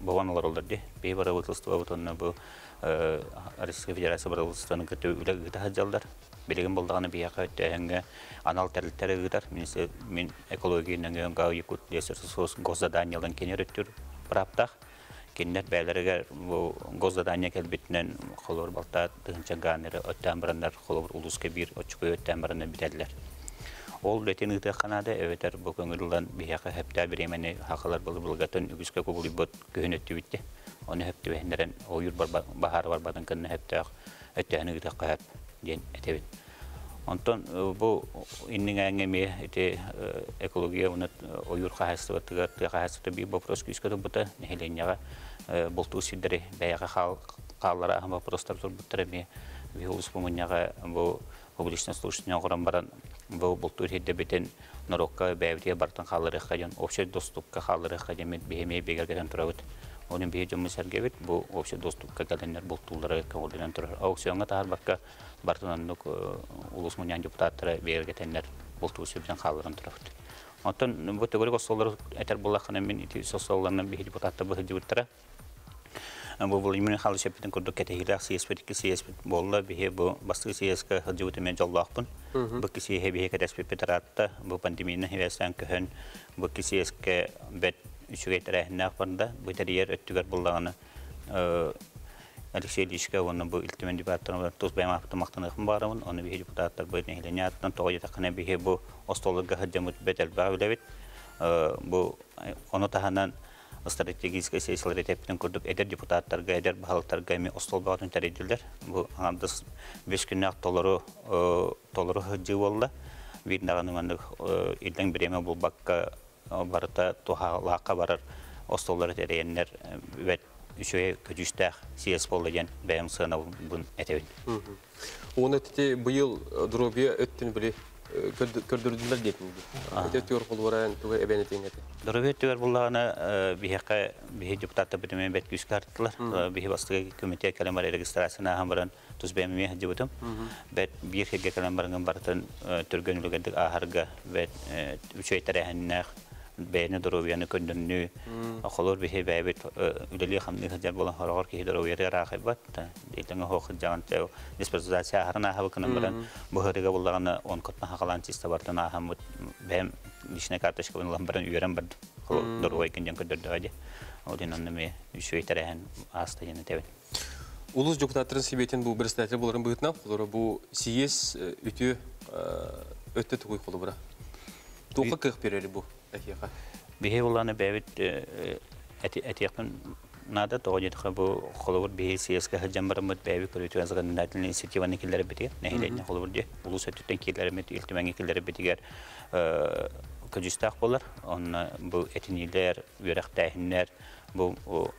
бован олар ди. Бихи барабытылство бутонна бу Российская Федерация барабытылствоны көтө үле гыта хаджалдар. Билеген болдаганы бияка өттөһөңө анал тәрилтер гытар. Мин экология нөңгө якут лесресурс госзаданиялан кенер өттүр праптах. Киннер бәлерегер бу госзадания келбитинен холор балта тыгынча ганеры өттән бараннар холор улуска бир очкой өттән бараннар битәлләр. Ол летин ыты ханада эветер бу көңүллән бияка хәптә биремени хакалар булып булгатын үгүскә кубулы бот көһүн өттү битте. Оны хәптә бәһнәрен ойур бар бахар бар батын көнне хәптә өттәне ыты каһап ден этебит. Онтон бу инниңәңе ите экология уны ойур хахастыбытыгар тыга би вопрос күскө бута нехеленяга болту сиддери бәяга хал каллара һәм вопростар турбуттар ми би улус бумуняга бу публичный слушание горан баран бу болту хидде битен нарокка бәйбитие бартан халлары хаҗан общий доступка халлары хаҗан мет бихеме бегергән турабыт. Оның бихе жомы сәргебит бу общий доступка кәленнәр болтулары кәлдән турар. Аукционга тахар бакка бартан аннук улус мунян депутаттары бегергәтеннәр болту сүбдән халларын турабыт. Онтон бу төгөрөк осоллар этер буллахына мен ити сосолларынан бихе депутаттар бу депутаттара. Бу Владимир Михайлович эпитен курдук кетехилах съезд съезд болла бихе бу басты съездка хыджыбыты мен жоллаахпын. Бу киси бихе кетеспи петратта бу пандемияны хивестен көһөн бу съездке бет үчүгэй тәрәһиннәэх барда бу терьер өттүгэр буллаганы Алексей Ильичка оны бу илтимен депутаттар тус бәйм автомактаныхын барымын, оны бихе депутаттар бу нехлене аттан тоҕо жатакына бихе бу остолорга хыджамыт бет элбаа билебит. Бу оны таһанан стратегический сессиялар этеппитин курдук эдер депутаттарга, эдер баһалыктарга эми остол багатын тәрейдилер. Бу аңамдыс 5 күннәк толору толору хыджы болла. Бир даганы мандык илдең биреме бул бакка барыта тухалака барар остоллар терейеннер бет үчөй көжүстәх съезд болду ден бәйм сына бун этебин. Оны тете быйыл дробия өттүн биле көрдүрдүлөр дейтин. Эте төр холбаран туга эбене теңете. Дробия түгөр буллагана бихека бихе депутатта битеме бет күз карттылар. Бихе бастыгы комитет калем бар регистрацияна һәм баран туз бәйме хәҗибутым. Бет бир хеге калем барган бартын түргөн үлгәндек ахарга бет үчөй тәрәһеннәх бәйне дробияны көндөннү холор бихе бәйбит үлели хамны хаҗар булан хорогор ки дробия рахайбат илтеңе хох жаган тео диспозиция харна хабыкны баран бу хырыга буллаганы он котна хагалан чиста бартын ахам бәм личная карточка булан баран үйрән бар холор дробия кенҗен көндөрдө ади один анны ме үчөй тәрәһен аста яны тебен. Улус депутаттарын себетин бу председатель буларын быгытна, холор бу съезд үтө өттө тугуй холобура. Туха кых берери бу әхиға. Бихе уланы бәбит әтиякын нада тоғы жетіға бу холобур бихе съездке хаджан барымыт бәбит көрөтү азган инициативаны килләре битигер. Нәһиләне холобур ди. Улус өттүттен килләре бит, илтимәңе килләре битигер. Көжүстәк болар. Онна бу этинилер, үйрәктәһиннәр, бу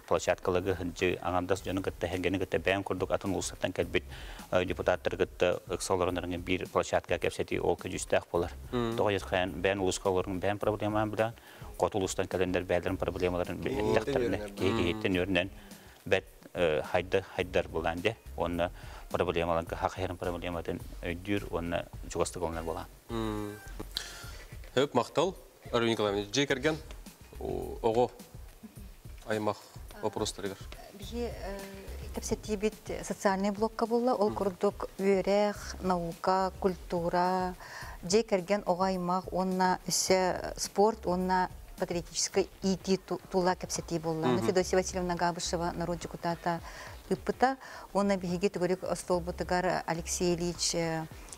площадкалыгы хыджы аңандас жоны кытта хәгәне кытта бәйм курдук атын улусаттан кәлбит депутаттар кытта ыксаларынырың бир площадка кәпсәти ол көжүстәк болар. Тоғы жеткен бәйн улускаларының бәйн проблеманы белән, кот улустан кәлендер бәйләрен проблемаларын биләхтәрне киһиттен өрнән бәт хайда хайдар булган де, онна проблемаларын хакыйрын проблематын өйдүр, онна жугастык олар була. Хөп мактал, Ару Николаевич, жекерген ого аймақ вопростарыгар. Бихи кепсетибит социальный блокка булла, ол курдук үөрэх, наука, культура, жекерген ого аймақ, онна өсө спорт, онна патриотической ити тула кепсети булла. Федосия Васильевна Габышева, народ депутата ыппыта, онна биһиги түгөрүк столбутыгар Алексей Ильич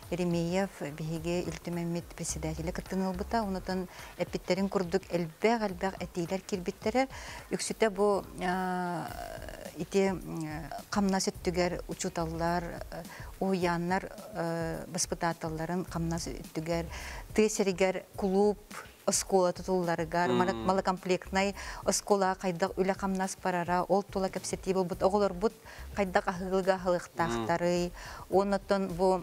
Еремеев биһиги илтимеммит председателі кыттынылбыта, онутан эпиттерин курдук элбэх-элбэх этиилер кирбиттере. Үксүтэ бу ити камнас өттүгер учуталлар, уяннар баспытаталларын камнас өттүгер, тысеригер клуб оскуола тутулларыгар, малокомплектнай оскуола хайдах үлэ-хамнас барара, ол тула кэпсэтии буолбут, оҕолорбут хайдах аһыылыга аһылыктаахтарый, оннотон бу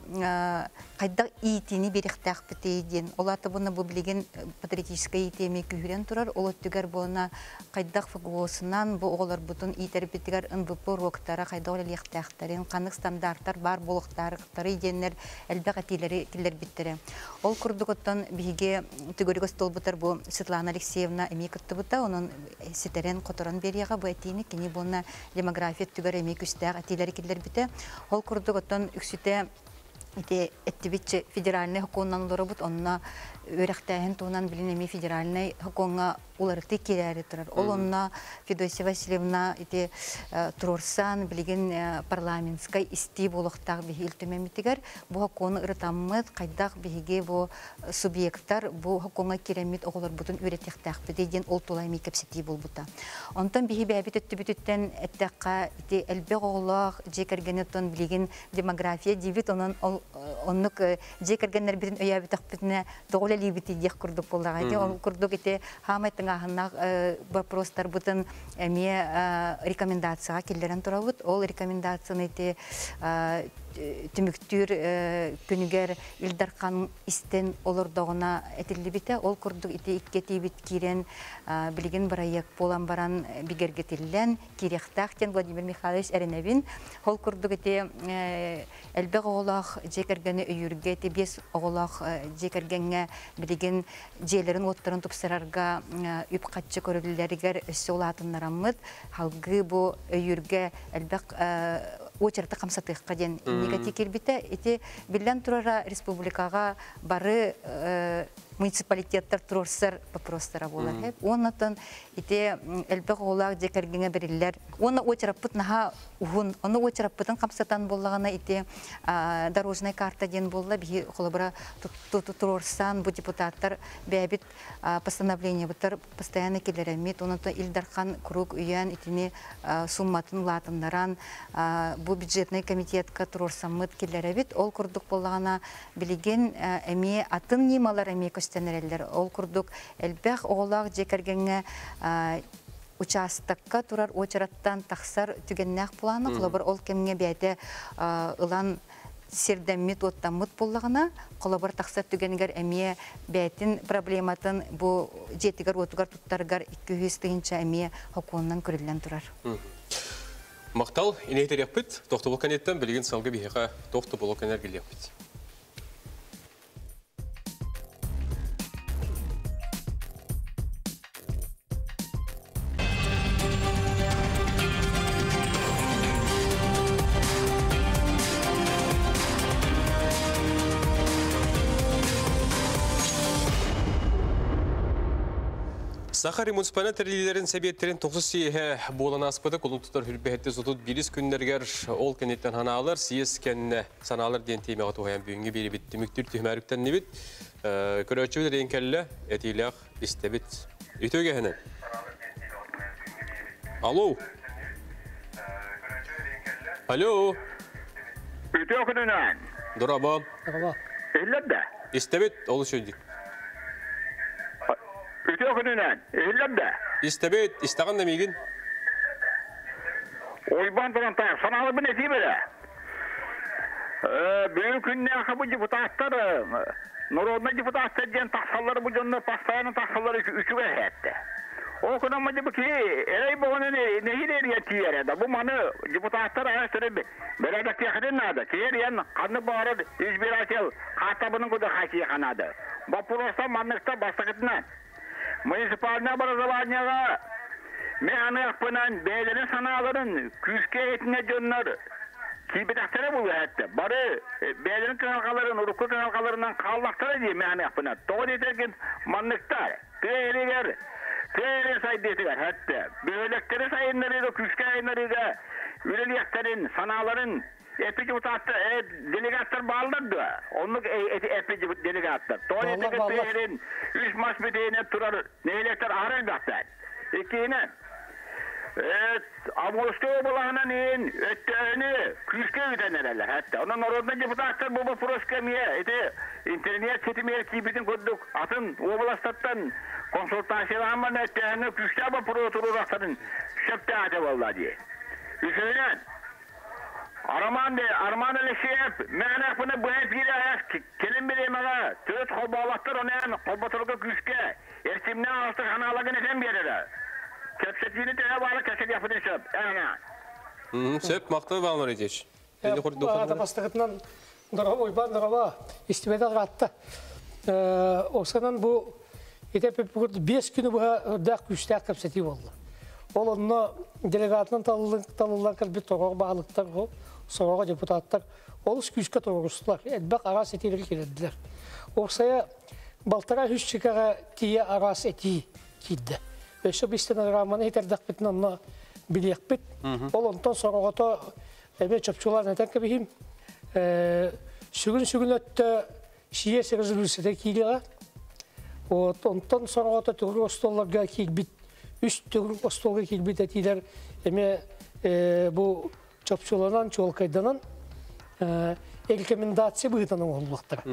хайдах иитини биэриэхтээхпитий диэн. Ол аата буна бу билигин патриотическай иитиэми күүһүрэн турар, ол өттүгэр буона хайдах ФГО-сунан бу оҕолорбутун иитэрбитигэр НВП уруоктара хайдах үлэлиэхтээхтэрин, ханнык стандарттар баар буолуохтаахтарый диэннэр элбэх этиилэри киллэрбиттэрэ. Ол курдук оттон биһиги төгүрүк остуолбутар бу Светлана Алексеевна эмиэ кыттыбыта, онон ситэрэн хоторон биэриэҕэ бу этиини, кини буонна демография өттүгэр эмиэ күстээх этиилэри киллэрбитэ. Ол курдук оттон үксүтэ ити эттибитче федеральный хокуоннан олоробут, онно үөрэхтээһин туһунан билин эмиэ федеральный хокуоҥҥа уларытыы киирээри турар. Ол онно Федосия Васильевна ити туруорсан билигин парламентскай истии буолуохтаах биһи Ил Түмэммитигэр бу хокуону ырытаммыт, хайдах биһиги бу субъектар бу хокуоҥҥа киирэммит оҕолорбутун үөрэтиэхтээхпитий диэн ол тула эмиэ кэпсэтии буолбута. Онтон биһи бэйэбит өттүбүтүттэн эттэххэ, ити элбэх оҕолоох дьиэ кэргэни оттон билигин демография диибит, онон ол оннук дьиэ кэргэннэрбитин өйөөбүтэхпитинэ тоҕо үлэлиибитий диэх курдук буоллаҕа. Ити ол курдук ити хаамай тыҥааһыннаах вопростарбытын эмиэ рекомендацияҕа киллэрэн турабыт. Ол рекомендацияны ити түмүктүүр күнүгэр Ил Дархан истэн олордоҕуна этиллибитэ. Ол курдук ити икки этиибит киирэн билигин бырайыак буолан баран бигэргэтиллэн киириэхтээх диэн Владимир Михайлович эрэнэбин. Ол курдук ити элбэх оҕолоох дьиэ кэргэни өйүүргэ, ити 5 оҕолоох дьиэ кэргэҥҥэ билигин дьиэлэрин уоттарын тупсарарга үп-харчы көрүллэригэр өссө улаатыннараммыт, халгыы бу өйүүргэ элбэх уочараты хамсатыахха диэн инник этии киирбитэ. Ити биллэн турара республикаҕа бары муниципалитеттар туруорсар вопростара буолар. Уоннатан ити элбэх оҕолоох дьиэ кэргэҥҥэ бэриллэр. Уонна уочараппыт наһаа уһун. Ону уочараппытын хамсатан буоллаҕына ити дорожная карта диэн буолла. Биһи холобура туруорсан бу депутаттар бэйэбит постановлениебыттар постоянно киллэрэммит. Онон Ил Дархан куруук үйээн итини сумматын улаатыннаран бу бюджетный комитетка туруорсаммыт киллэрэбит. Ол курдук буоллаҕына билигин эмиэ атын ньымалар эмиэ көстөнөреллер. Ол курдук элбэх оҕолоох дьиэ кэргэҥҥэ учаастакка турар уочараттан тахсар түгэннээх планы, холобур ол кэмҥэ бэйэтэ ылан сирдэммит, уоттаммыт буоллаҕына, холобур тахсар түгэнигэр эмиэ бэйэтин проблематын бу дьиэтигэр уотугар туттарыгар 200 тыһыынча эмиэ хокуонунан көрүллэн турар. Махтал, инэйтериэхпит, тохтобул кэнниттэн билигин салгы биһиэхэ тохтобулу кэнэргилиэхпит. Саха муниципальнай тэриллиилэрин сэбиэттерин 9 съеһэ буолан ааспыта кулун тутар хүрбэһэтти сотут бирис күннэригэр ол кэнниттэн ханаалар съезд кэннэ санаалар диэн тиэмэҕэ туһайан бүгүҥҥү биэрибит түмүктүүр түһүмээрүктэннибит. Көрөөччүбүт эрийэн кэллэ, этиилээх истэбит. Үтүө кэһэнэн. Алло. Алло. Үтүө күнүнэн. Дорообо. Дорообо. Иһиллэр да? Истэбит, олус үчүгэй. Үтүө күнүнэн. Иһиллэр да? Истэбит, истэҕин да миигин. Уйбаан Турантаев, санааларбын этиим эрэ. Бүгүн күннээхи бу депутаттар, народнай депутаттар диэн тахсаллар бу дьоннор постоянно тахсаллар үчүгэй эһэттэ. Ол кынан бу киһи эрэй боҕунан нэһиилэ эрийэн тиийэрэ да бу маны депутаттар араас төрүт бэрээдэктиэхитин наада. Киһи эрийэн ханнык баҕарар избиратель хааттабынын курдук хасиэхэ наада. Боппуруостар манныктар бастакытынан муниципальнай образованиеҕа мен аныахпынан бэйэлэрин санааларын күүскэ этинэ дьоннор киирбэтэхтэрэ буолуо эһэттэ. Бары бэйэлэрин кыһалҕаларын урукку кыһалҕаларынан хааллахтара дии мен аныахпынан. Тоҕо диэтэргин манныктар тыа иһигэр тыа иһин сайдыытыгар эһэттэ. Бөһүөлэктэри сайыннарыыга күүскэ сайыннарыыга үлэлиэхтэрин санааларын эпи депутаттар делегаттар бааллар дуо? Оннук эпи делегаттар. Тоҕо диэтэргин тыа иһин үс мас бүтүнэн турар нэһилиэктэр аһара элбэхтэр. Иккиһинэн, Амурскай уобалаһынан иин өттөөһүнү күүскэ ыытан эрэллэр. Хатта. Онон народнай депутаттар бу боппуруоска эмиэ ити интернет ситимигэр киирбитин курдук атын уобаластартан консультациялаһан баран өттөөһүҥҥэ күүстээх боппуруоһу туруорахтарын сөптөөх этэ буолла дии. Үсүһүнэн, Роман, Арман Алексеев мээнэхпинэ быһа эфири айас кэлин бириэмэҕэ төрүт холбооботтор онон холботорго күүскэ эрчимнээх аҕыстык ханаалагын этэн биэрэрэ. Кэпсэтиини төһө баара кэпсэтиэхпитин сөп. Эһэҥэ. Сөп, махтал Иван Валерьевич. Аата бастакытынан дорого Уйбаан дорого истибэтэх ыраатта. Осанан бу ити 5 күнү быһа үрдээх күүстээх кэпсэтии буолла. Ол онно делегатынан талыллан кэлбит тоҕо баһылыктар, сороҕо депутаттар олус күүскэ тоҕурустулар. Элбэх араас этиилэри киирдилэр. Уопсайа балтараа үс чикаҕа тиийэ араас этии киирдэ. Өссө бу стенограмманы иһитэрдэхпитинэ онно билиэхпит. Ол онтон сороҕото эмиэ чопчулаан этэн кэбиһим. Сүгүн-сүгүн өттө сийиэс резолюцията киириэҕэ. Вот онтон сороҕото төгүрүк остуолларга киирбит, үс төгүрүк остуолга киирбит этиилэр эмиэ бу чопчуланан, чуолкайданан рекомендация быһыытынан оҥоһуллуохтара.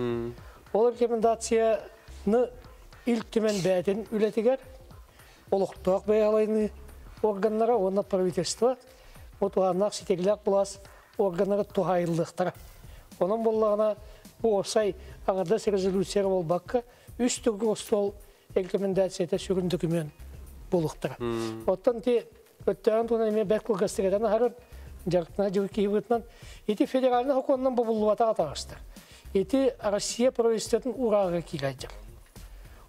Ол рекомендацияны Ил Түмэн бэйэтин үлэтигэр олохтоох бэйэ органнара уонна правительство бу туһааннаах ситиилээх былаас органнара туһаайыллыахтара. Онон буоллаҕына бу уопсай аҥардас резолюцияҕа буолбакка үс төгүл остуол рекомендацията сүрүн документ буолуохтара. Оттон ти өттөөн туһунан эмиэ бэрт кылгастык этэн аһарар дьарыктана дьыл киһи быһыытынан ити федеральнай сокуонунан бобуллубатах атаҕастар. Ити Россия правительствотын урааҕа киирэр дьон.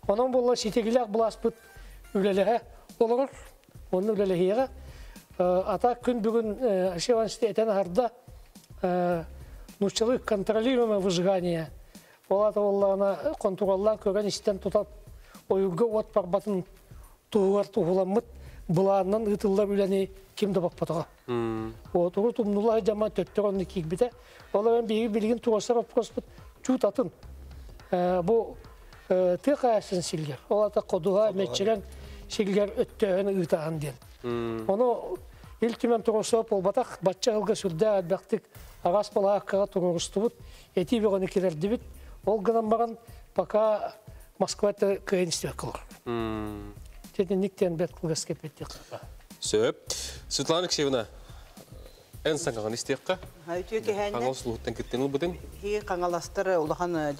Онон буолла ситигилээх былааспыт үлэлэһэ олорор. Онно үлэлэһиэҕэ. Ата күн бүгүн Алексей Иванович этэн аһарда нууччалыы контролируемое выжигание. Ол ата буоллаҕына хонтуруоллаан көрөн истэн тутан ойуурга уот барбатын туһугар туһуламмыт былаанынан ыытыллар үлэни ким да боппотоҕо. Отуру тумнула дьама төттөр онно киирбитэ. Ол эрэн биһиги билигин туруорсар боппуруоспут чуут атын. Бу тыа хаһаайыстыбатын силгэр, ол ата ходуһа, мэччирэҥ силгэр өттөөһүн ыытаһын диэн. Ону Ил Түмэн туруорсуба буолбатах, бачча ыалга сүрдээх элбэхтик араас балааккаҕа туруорустубут, этии бөҕөнү киллэрдибит. Ол гынан баран пока Москвата кыайан истибэккэ олорор. Тетинник диэн бэрт кылгас кэппэттиэх. Сөп. Светлана Алексеевна, эн саҥаҕын истиэххэ. Үтүө киһээннэ. Хаҥалас улууһуттан кыттыын ылбытын. Хи Хаҥаластар улахан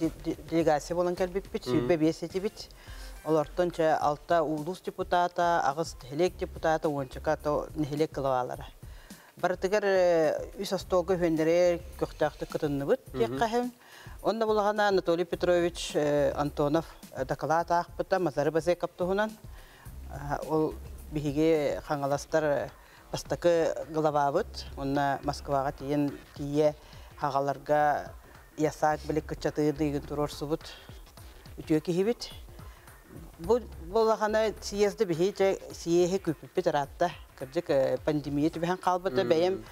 делегация болан кэлбиппит, 25 этибит. Олортон чэ алта улуус депутата, аҕыс нэһилиэк депутата, уончака то нэһилиэк кылабаалара. Барытыгар үс остуолга үһүөннэрэ көхтөөхтүк кытынныбыт диэххэ. Онно булаҕана Анатолий Петрович Антонов дакылаат аахпыта Мазары Базеков туһунан. Ол биһиги Хаҥаластар бастакы главабыт. Онно Москваҕа тиийэн тиийэ хаҕаларга ясаак билик кыччатыы дыйгын туруорсубут үтүө киһибит. Бу булаҕана съезды биһи дьэ съеһи күүппүппүт ыраатта. Кырдьык пандемия түбэһэн хаалбыта. Бэйэм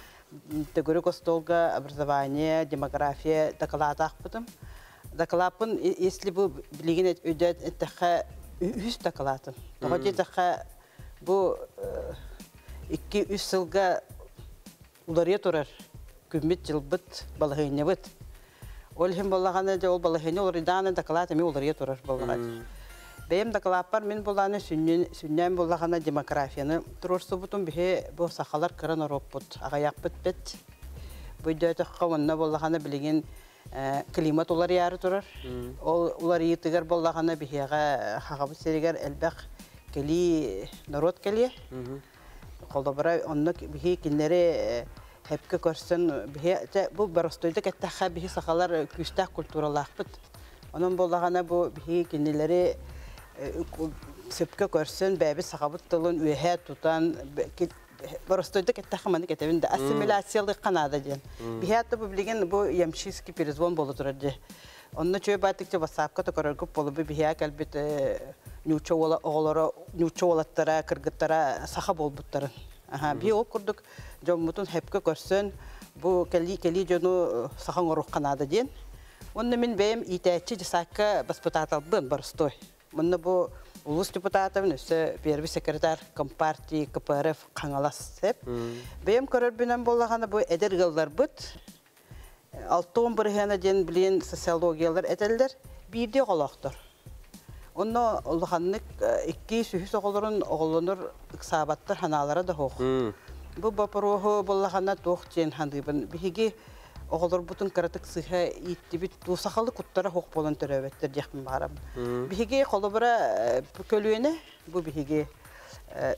төгүрүк остуолга образование, демография дакылаат аахпытым. Дакылааппын, если бу билигин өйдөөн эттэххэ, үһүс дакылаатым. Тоҕо диэтэххэ, бу 2-3 сылга уларыйа турар күммүт-дьылбыт, балаһыанньабыт. Ол иһин буоллаҕына, дьэ ол балаһыанньа уларыйдаҕына дакылаат эмиэ уларыйа турар буоллаҕа. Бэйэм дакылааппар мин буоллаҕына сүнньүн сүнньээн буоллаҕына демографияны туруорсубутум. Биһи бу сахалар кыра норуоппут, аҕыйахпыт бэт. Бу өйдөөтөххө уонна буоллаҕына билигин климат уларыйаары турар. Ол уларыйыытыгар буоллаҕына биһиэхэ Хахабыт сиригэр элбэх кэлии норуот кэлиэ. Холобура, онно биһи кинилэри хэпкэ көрсөн биһи бу боростуойдук эттэххэ биһи сахалар күүстээх культуралаахпыт. Онон буоллаҕына бу биһи кинилэри сөпкө көрсөн бэйэбит сахабыт тылын үөһээ тутан боростуойдук эттэххэ маннык этэбин да ассимиляциялыахха наада диэн. Биһи аты бу билигин бу ямчийский перезвон буола турар дии. Онно чүө баатыкча ватсапка токороргуп болу биһиэ кэлбит ньуучча уола оҕолоро ньуучча уолаттара кыргыттара саха буолбуттарын. Аха би ол курдук дьоммутун хэпкэ көрсөн бу кэлии кэлии дьону саха оҥоруохха наада диэн. Онно мин бэйэм иитээччи десакка баспытааталбын боростой. Манна бу Улус депутатыбын, өссө первый секретарь Компартии КПРФ Хаҥалас сеп. Бэйэм көрөрбүнэн буоллаҕына, бу эдэр ыалларбыт 60% диэн билин социологиялар этэллэр, биирдии оҕолоохтор. Онно улаханнык икки сүһүс оҕолорун оҕолонор ыксаабаттар, ханаалара да суох. Бу боппуруоһу буоллаҕына туох диэн ханыыбын. Биһиги оҕолорбутун кыратык сыһа ииттибит, туу сахалы куттара суох буолан төрөөбөттөр диэхпин баҕарабын. Биһиги холобура көлүөнэ, бу биһиги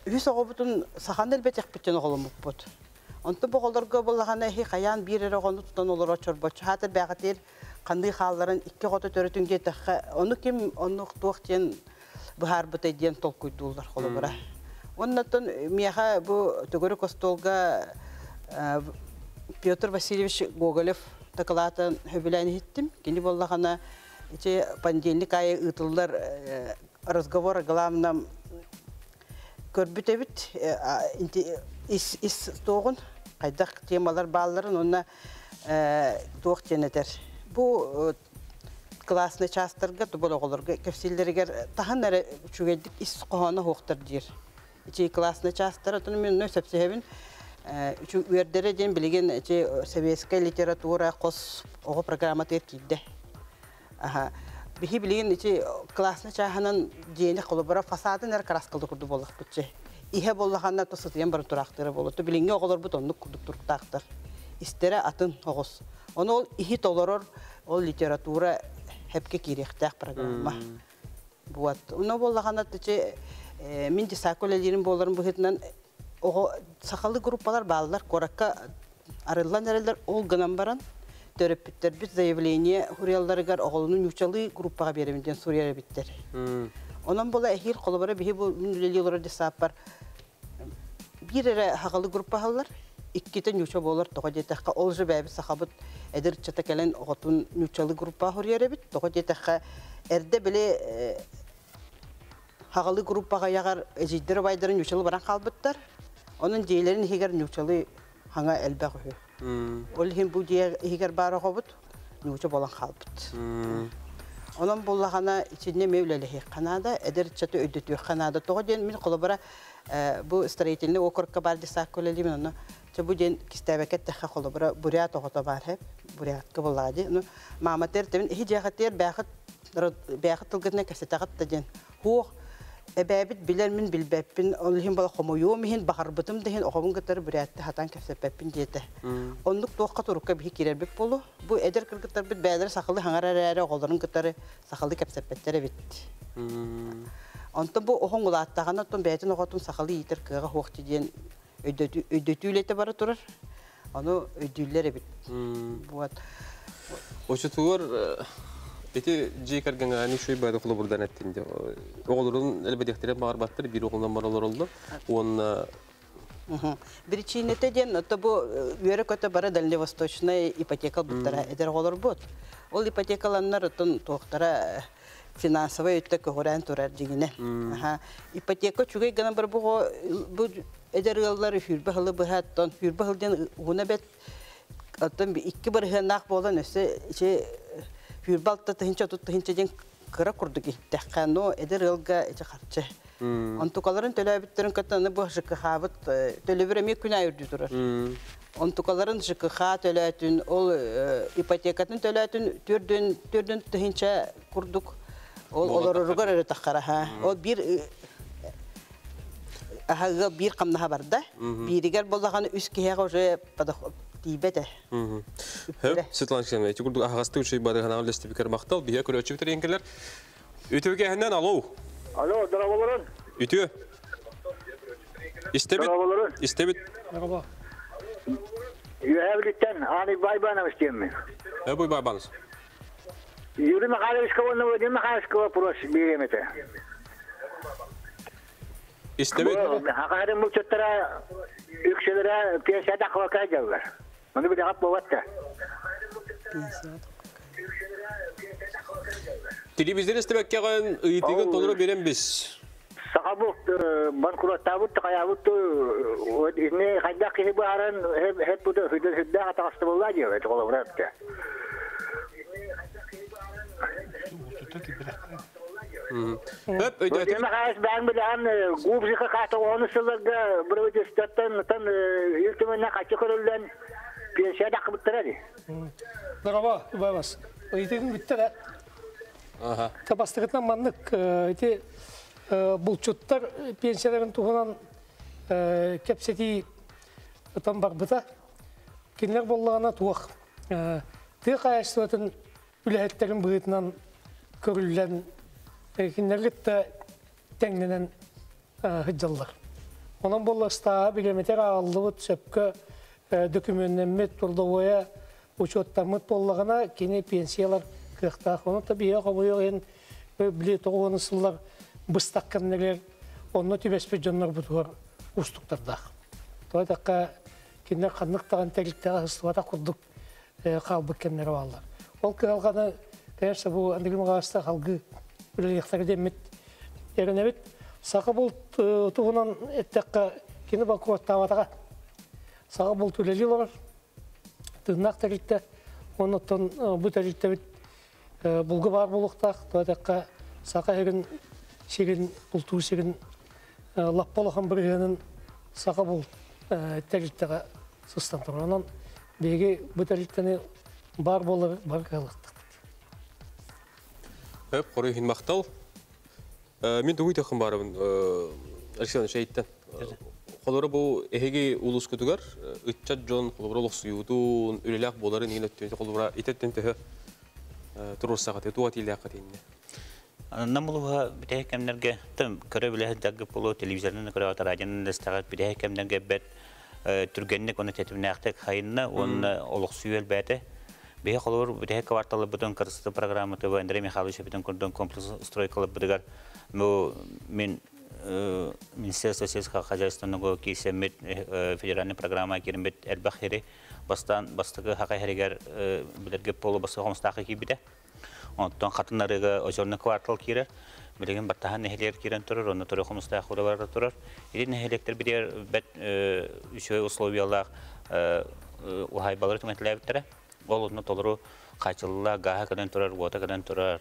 үһүс оҕобутун саханы элбэтиэхпиттэн оҕоломмуппут. Онтон бу оҕолорго буоллаҕына эһи хайаан биир эрэ оҕону тутан олоро чорбоччу хаатыр бээҕэтиэр ханыы хаалларын икки оҕото төрөтүн диэтэххэ, ону ким оннук туох диэн быһаарбытай диэн толкуйдууллар холобура. Оннотон миэхэ бу төгүрүк остуолга Петр Васильевич Гоголев дакылаатын сөбүлээн иһиттим. Кини буоллаҕына ити понедельник аайы ыытыллар разговор о главном көрбүт эбит ис ис туоҕун хайдах темалар баалларын уонна туох диэн этэр. Бу классный чаастарга тубал оҕолорго кэпсииллэригэр таһан эрэ үчүгэйдик ис хоһооно суохтар диир. Ити классный чаастар отун мен сөпсөһөбүн. Үөрдэрэ диэн билигин ити советская литература хос оҕо программатыгар киирдэ. Аха. Биһи билигин ити классный чааһынан диэни холобура фасадын эр краскалды курдук буоллахпытчы. Иһэ буоллаханна то сытыйан баран тураахтыра буолла. То билиҥҥи оҕолорбут оннук курдук туруктаахтар. Истэрэ атын оҕус. Ону ол иһи толорор ол литература хепке киириэхтээх программа. Вот. Ону буоллахана тичи мин десако үлэлиирим буоларын быһыытынан оҕо сахалыы группалар бааллар, куоракка арыллан эрэллэр, ол гынан баран төрөппүттэрбит заявление суруйалларыгар оҕолону ньуучалыы группаҕа биэрэбин диэн суруйар эбиттэр. Онон була эһиил холобура биһи бу мин үлэлии олорор десааппар биир эрэ сахалыы группа аһаллар, иккитэ ньууча буолар, тоҕо диэтэххэ ол же бэйэбит сахабыт эдэр ыччата кэлэн оҕотун ньуучалыы группаҕа суруйар эбит, тоҕо диэтэххэ эрдэ били сахалыы группаҕа яҕар эдьиийдэр убайдарын ньуучалыы баран хаалбыттар, онон дьиэлэрин иһигэр ньуучалыы хаҥа элбэх үһү. Ол иһин бу дьиэ иһигэр баар оҕобут ньууча буолан хаалбыт. Онон буоллаҕына итиннэ эмиэ үлэлэһиэххэ наада, эдэр ыччаты өйдөтүөххэ наада. Тоҕо диэн мин холобура бу строительный округка баар десакка үлэлиибин, онно чэ бу диэн кистээбэккэ эттэххэ холобура бурят оҕото баар хэп, бурятка буоллаҕа дии. Ну мааматыгар тэбин иһи дьиэхэтигэр бээхит бээхит тылгытынан кэпсэтэҕит да диэн. Хуох эбээбит билэр мин билбэппин, ол иһин бала хомойуом иһин, баҕарбытым да иһин оҕобун кытары бүрээтти хатан кэпсэппэппин диэтэ. Оннук туохха турукка биһи киирэрбит буолу. Бу эдэр кыргыттарбыт бэйэлэрэ сахалыы хаҥар эрээри оҕолорун кытары сахалыы кэпсэппэттэр эбит. Онтон бу оҕоҥ улааттаҕына оттон бэйэтин оҕотун сахалыы иитэр кыаҕа суох диэн өйдөтүү үлэтэ бара турар. Ону өйдүүллэр эбит. Вот. Очутугар ити дьиэ кэргэҥҥэ аны үчүгэй баайда холобурдан эттин дии. Оҕолорун элбэтиэхтэрин баҕарбаттар, биир оҕолонон бар олороллор. Уонна Причинэтэ диэн ото бу үөрэ-көтө бары дальневосточнай ипотека ылбыттара эдэр оҕолорбут. Ол ипотекаланнар оттон туохтара финансовай өттө көҕүрээн турар дьиҥинэ. Ипотека үчүгэй гынан бар бу бу эдэр ыаллар 20 сылы быһа оттон 20 сыл диэн уһуна бэт оттон 2 бырыһыаннаах буолан өссө ичи 26 тыһыынча 30 тыһыынча диэн кыра курдук иһиттэххэ, но эдэр ыалга ичи харчы. Онтукаларын төлөөбүттэрин кытта аны бу ЖКХ-быт төлөбүр эмиэ күн аайы үрдүү турар. Онтукаларын ЖКХ төлөөтүн, ол ипотекатын төлөөтүн 40 тыһыынча курдук ол олороругар өрө таххара. Ол биир аһыга биир хамнаһа барда. Бииригэр боллаҕаны үс киһиэхэ уже тиийбэтэ. Хөп, Светлана Алексеевна, ити курдук аһаҕасты үчүгэй бары лестибикер махтал, биһиэ көрөөччү битериэнкелер. Үтүөкэһинэн, алло. Алло, дорооболорун. Үтүө. Истэбит. Дорооболорун. Истэбит. Merhaba. Үөһээ Бүлүүттэн Аны Байбанов истиэмми. Э, Байбанов. Юрий Михайловичка уонна Владимир Михайловичка вопрос биэриэм этэ. Истэбит. Хакарын булчуттара үксүлэрэ пенсияда хвакай дьаллар. Оны билэҕит буолбатта. Телевизор истебеккеҕин ыйытыгын толору берем бис. Сахабыт банкроттаабыт хайаабыт инне хайдах киһи бааран хеп бу хүдэ хүдэ атаҕасты буолла диэ эт холобура эпте. Хөп өйдөтүм. Михайлович баан билэҕин губзика хаата ону сылларга правительствоттан тан Ил Түмэннэн хаччы көрүллэн пенсия дакыбыттара ди. Дороба, убайбас. Ыйтыгын бүттэ да. Табастыгытынан маннык ити булчуттар пенсияларын туһунан кэпсэтии ытан барбыта. Кинилэр боллаҕына туох тыа хаһаайыстыбатын үлэһиттэрин быһыытынан көрүллэн кинилэргэ да тэҥнэнэн сылдьаллар. Онон буолла ыстааһа билэмитэр ааллыбыт сөпкө дөкүмүөннэммит трудовойа учуоттаммыт буоллаҕына кини пенсиялар кыахтаах. Ону та биһиэ хомойуох иһин били тоҕуону сыллар быстах кэмнэригэр онно түбэспит дьоннорбутугар уустуктардаах. Тоҕо эттэххэ кинилэр ханнык даҕаны тэрилтэҕэ сыстыбатах курдук хаалбыт кэмнэрэ бааллар. Ол кыһалҕаны, конечно, бу Андрей Михайловичтаах алгыы үлэлиэхтэрэ диэммит эрэнэбит. Саха булт туһунан эттэххэ, кини банкроттаабатаҕа. Саха булт үлэлии олорор. Тыыннаах тэрилтэ. Оннуттан бу тэрилтэбит булга баар буолуохтаах. Тоҕо эттэххэ, саха сирин сирин, бултуур сирин лаппа улахан бырыһыанын саха булт тэрилтэҕэ сыстан турар. Онон биһиги бу тэрилтэни баар буолар бар кыалыктахпыт. Хөп, хоруй иһин махтал. Мин тугу итеххин барабын Алексей Иванович эйттен. Холоро бу эһиги улускутугар ыччат дьон холобура олохсуйуутун, үлэлээх буоларын иһин өттүн холобура итеттен төһө туруорсаҕыт, туох этиилээххит инне? Нам улууһа бүтэһик кэмнэргэ тым көрө билэ сылдьаргыт буолуо, телевизорынан да көрөҕүт, радионан да истэҕит, бүтэһик кэмнэргэ бэрт түргэнник уонна тэтимнээхтик хайынна уонна олохсуйуу элбээтэ. Биһи холобур бүтэһик кварталларбытын кырсыты программатыба Андрей Михайлович эпитин курдук комплекс стройкаларбытыгар бу мин Министерство сельского хозяйства киирсэммит федеральный программа киирбит элбэх хири бастаан бастакы хака хиригэр билэргэ полу бастакы хомустаахы киирбитэ. Онтон хатын арыыга озерный квартал киирэр. Билигин баттаһан нэһилиэгэр киирэн турар, онно турар хомустаах уралара турар. Ити нэһилиэктэр битигэр бэт үчүгэй условиялаах уһаайбалары түҥэтилээбиттэрэ. Ол онно толору хаачылла гааһа кэлэн турар, уота кэлэн турар,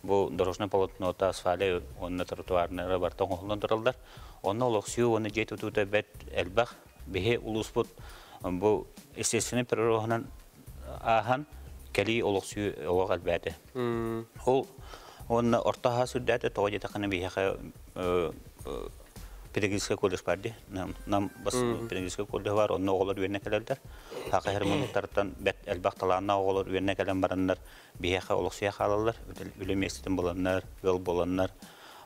бу дорожное полотнота, асфальт уонна тротуарнара барыта оҥоһуллан тураллар. Онно олохсуйуу уонна дьиэ тутуута бэрт элбэх. Биһи улууспут бу естественный прироһунан ааһан кэлии олохсуйуу олох элбээтэ. Ол уонна орто аһа сүрдээтэ, тоҕо диэтэххинэ биһиэхэ педагогическай колледж бар дии. Нам бас педагогическай колледж бар, онно оҕолор үөрэнэ кэлэллэр. Саха хермонуктарыттан бэрт элбэх талааннаах оҕолор үөрэнэ кэлэн бараннар биһиэхэ олохсуйа хаалаллар, үлэ миэстэтин буланнар, ыал буоланнар.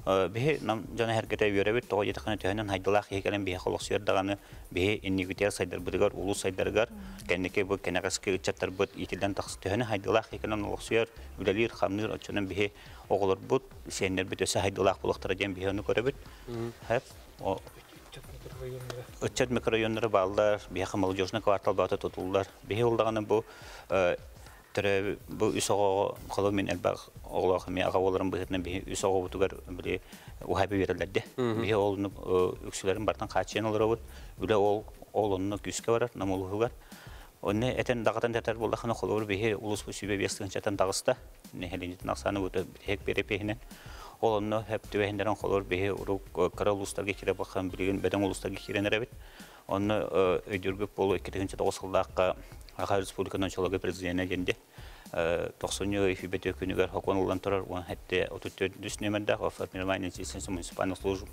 Биһи нам дьоно эргэтэ үөрэбит, тоҕо диэтэххинэ төһөнөн хайдылаах киһи кэлэн биһиэхэ олохсуйар даҕаны, биһи инникитигэр сайдарбытыгар, улуус сайдарыгар, кэнники бу кэнэҕэски ыччаттарбыт иитиллэн тахс төһөнөн хайдылаах киһи кэлэн олохсуйар, үлэлиир, хамныыр, оччонон биһи оҕолорбут, сиэннэрбит өссө хайдылаах буолуохтара диэн биһи ону көрөбүт. Хэп, ыччат микрорайоннара бааллар, биһиэхэ молодежный квартал баата тутуллар. Биһи ол бу төрөө бу үс оҕоҕо холо мин элбэх оҕолоох эмиэ аҕа буоларым быһыытынан биһи үс оҕобутугар били уһайба биэрэллэрде. Биһи ол үксүлэрин бартан хааччыйан олоробут. Үлэ ол ол онно күүскэ барар нам улууһугар. Онно этен даҕатан тэтэр буоллахына холобур биһи улус 105 тыһыынчаттан таҕыста. Нэһилиэнньэтин ахсааны бу бүтэһик биэрэпиһинэн. Ол онно хөп түбэһиннэрэн холобур биһи урук кыра улуустарга киирэ бахан билигин бөдөҥ улуустарга киирэн эрэбит. Онно өйдүүргүт буолуо 2009 сыллаахха Саха Республикатын ончология президенэ диэнди тохсунньу ый бөтө күнүгэр хокуон ылан турар 17 34 нүөмэрдээх о формировании численности муниципальных служб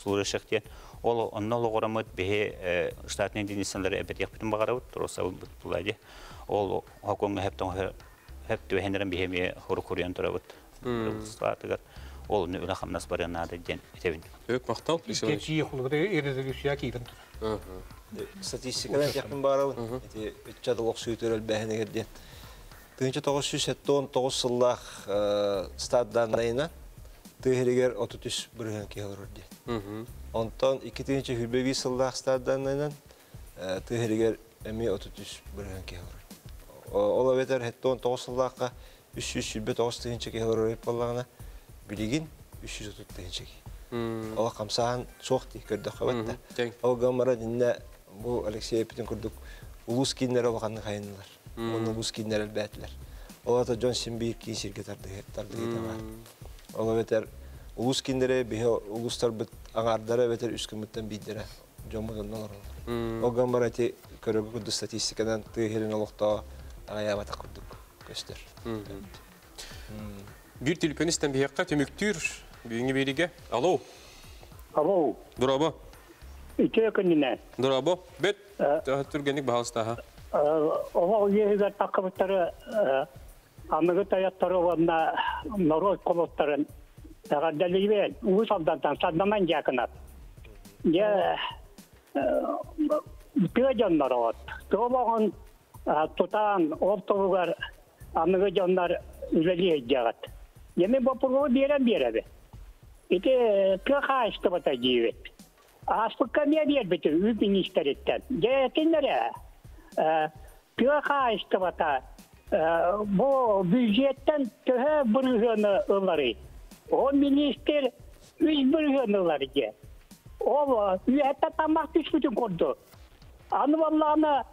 служащих диэн. Ол онно олоҕураммыт биһи штатный единицалары эбэтиэхпитин баҕарабыт, туруорсабыт була дии. Ол хокуоҥҥа хөп түбэһиннэрэн биһи эмиэ хорук хуруйан турабыт. Правительствотыгар ол үлэ хамнас барыан наада диэн этэбин. Өк махтал. Икки холобура резолюция киирэн турар. Статистикадан тиэхпин баарабын. Ити ыччат олохсуйуу элбээһинигэр диэн. 1979 сыллаах стат данныйынан тыһыригер 33 бырыһан киһи олорор диэн. Онтон 2025 сыллаах стат данныйынан тыһыригер эмиэ 33 бырыһан киһи олорор. Ол эбэтэр 79 сыллаахха 329 тыһынча киһи олорор буоллаҕына, билигин 330 тыһынча киһи. Ол хамсаан суох дии көрдөххө батта. Ол гаммара динне бу Алексей эпитин курдук улус кииннэр улаханнык хайыннылар. Онно улус кииннэр элбээтилэр. Ол ата дьон син биир киин сиргэ тардыһы бар. Ол эбэтэр улуус киндере биһи улуустарбыт аҥаардара эбэтэр үс күммүттэн биирдэрэ дьоммут онно олороллор. Ол гынан баран ити көрөргө курдук статистиканан тыа сирин олохтооҕо аҕыйаабатах курдук көстөр. Биир түлүпүөн истэн биһиэххэ түмүктүүр бүгүҥҥү биэриигэ. Алло. Алло. Дорообо. Үтүө күнүнэн. Дорообо. Бэт түргэнник баһалыстааха. Оҕо үөһүгэр таххыбыттары аныгы тойоттору уонна норуот кулуттарын эҕэрдэлиибин. Уус Алдантан Сардаман Дьяконов. Дьэ, тыа дьонноро Туолоҕун тутаан ол туһугар аныгы дьоннор үлэлии сылдьаҕыт. Дьэ, мин боппуруоһу биэрэн биэрэбин. Ити тыа хаһаайыстыбата диибит. Ааспыкка эмиэ биэрбитим үп миниистэриттэн. Дьэ, этиннэр ээ. Тыа хаһаайыстыбата бу бюджеттэн төһө бырыһыаны ыларый? Ол миниистир үс бырыһыан ылар дьэ. Ол үөһэттэн таммах түспүтүн курдук. Аны буоллаҕына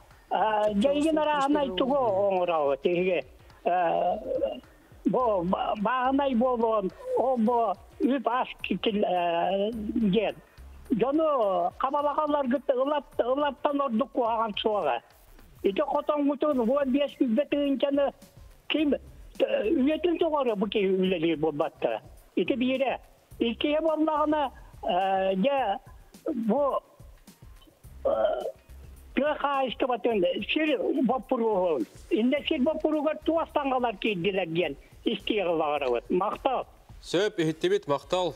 дьайгын арааһынай тугу оҥороҕут тиһиги бу бааһынай буолуон ол бу үп ас диэн дьону хабалаҕаларгыт ылаттан ордук куһаҕан суоҕа. Ити хотоҥҥутун 15 сүүрбэ тыһыынчаны ким үйэтин тухары бу киһи үлэлиир буолбаттара. Ити биирэ. Иккиһэ буоллаҕына дьэ бу тыа хаһаайыстыбатын сир боппуруоһун иннэ сир боппуругар туох саҥалар киирдилэр диэн истиэҕи баҕарабыт. Махтал. Сөп, иһиттибит, махтал.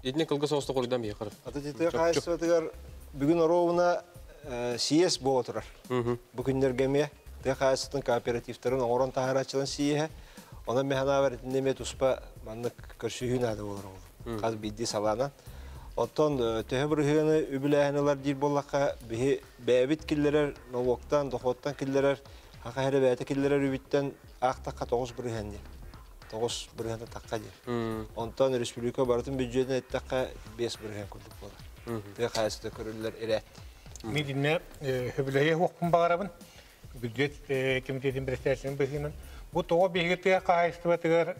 Итини кылгас оҕустук хоруйдан биһиэхэ. Аты тыа хаһаайыстыбатыгар бүгүн оруобуна съезд буола турар. Бу күннэргэ эмиэ тыа хаһаайыстыбатын кооперативтарын оҥорон таһаарааччыларын съеһэ. Онон мин санаабар итиннэ эмиэ туспа маннык көрсүһүү наада буолар ол. Хас биирдии салаанан. Оттон төһө бырыһыаны үбүлээһин ылар диир буоллахха, биһи бэйэбит киллэрэр нолуоктан, дохуоттан киллэрэр, хаха эрэ бэйэтэ киллэрэр үбүттэн аахтахха 9 бырыһыан диэн. 9 бырыһыаны тахха диэн. Онтон республика барытын бюджетин эттэххэ 5 бырыһыан курдук буолар. Тыа хаһаайыстыбата көрүллэр ирээт. Мин итиннэ сөбүлэһиэ суохпун баҕарабын. Бюджет комитетин председателин быһыынан. Бу тоҕо биһиги тыа хаһаайыстыбатыгар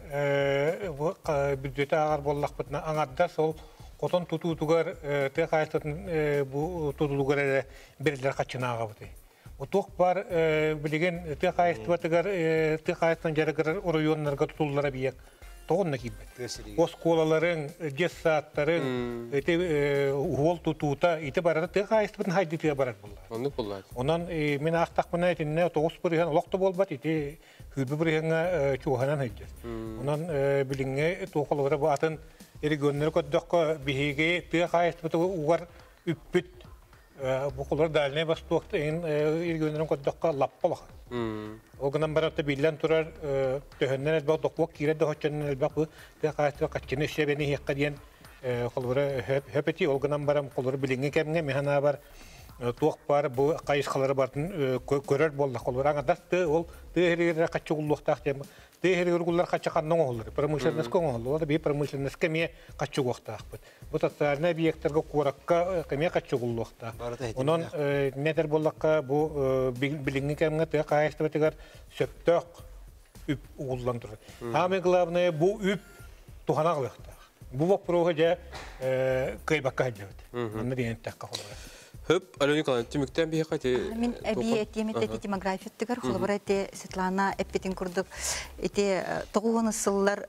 бу бюджети ааҕар буоллахпытына аҥардас ол хотон тутуутугар тыа хаһаайыстыбатын бу тутулугар эрэ бэриллэр хаччыны ааҕабытый. Туох баар билигин тыа хаһаайыстыбатыгар тыа хаһаайыстыбатын дьарыгырар оройуоннарга тутуллар объект тоҕонно киирбэт. Оскуолаларыҥ, детсадтарыҥ, ити уһуол тутуута, ити барыта тыа хаһаайыстыбатын хайдытыа барар буолла. Оннук буолла. Онон мин аахтахпына итиннэ 9% олох да буолбат, ити сүүрбэ бырыһыаҥҥа чугаһынан сылдьар. Онон билиҥҥи туох олоҕура бу атын регионнары көрдөххө биһиги тыа хаһаайыстыбата угар үппүт бу холор Дальнай Восток регионнарын көрдөххө лаппа улахан. Ол гынан баран биллэн турар төһөннөн элбэх дохуот киирэр да оччонон элбэх бу тыа хаһаайыстыба хаччыны өссө иһиэххэ диэн холобура хөп эти ол гынан баран холобура билиҥҥи кэмҥэ мин санаабар туох баар бу хайысхалары бартын көрөр буолла холобура аҥардас тыа ол тыа иһигэр хаччы угуллуохтаах диэн тыа иһигэр угуллар хаччы ханна оҥоһуллар промышленноска оҥоһуллар биир промышленноска эмиэ хаччы угуохтаахпыт бу социальнай объекттарга куоракка эмиэ хаччы угуллуохтаах онон метр буоллахха бу билиҥҥи кэмҥэ тыа хаһаайыстыбатыгар сөптөөх үп угуллан турар. Самое главное бу үп тухана аҕалыахтаах. Бу боппуруоһу дьэ кыайбакка сылдьабыт. Манна диэн эттэххэ холобура. Хөп, Алена Николаевна, түмүктэн биһиэхэ ити Мин эбии этиэм ити демографияттыгар холобура ити Светлана эппитин курдук ити тоҕуһуну сыллар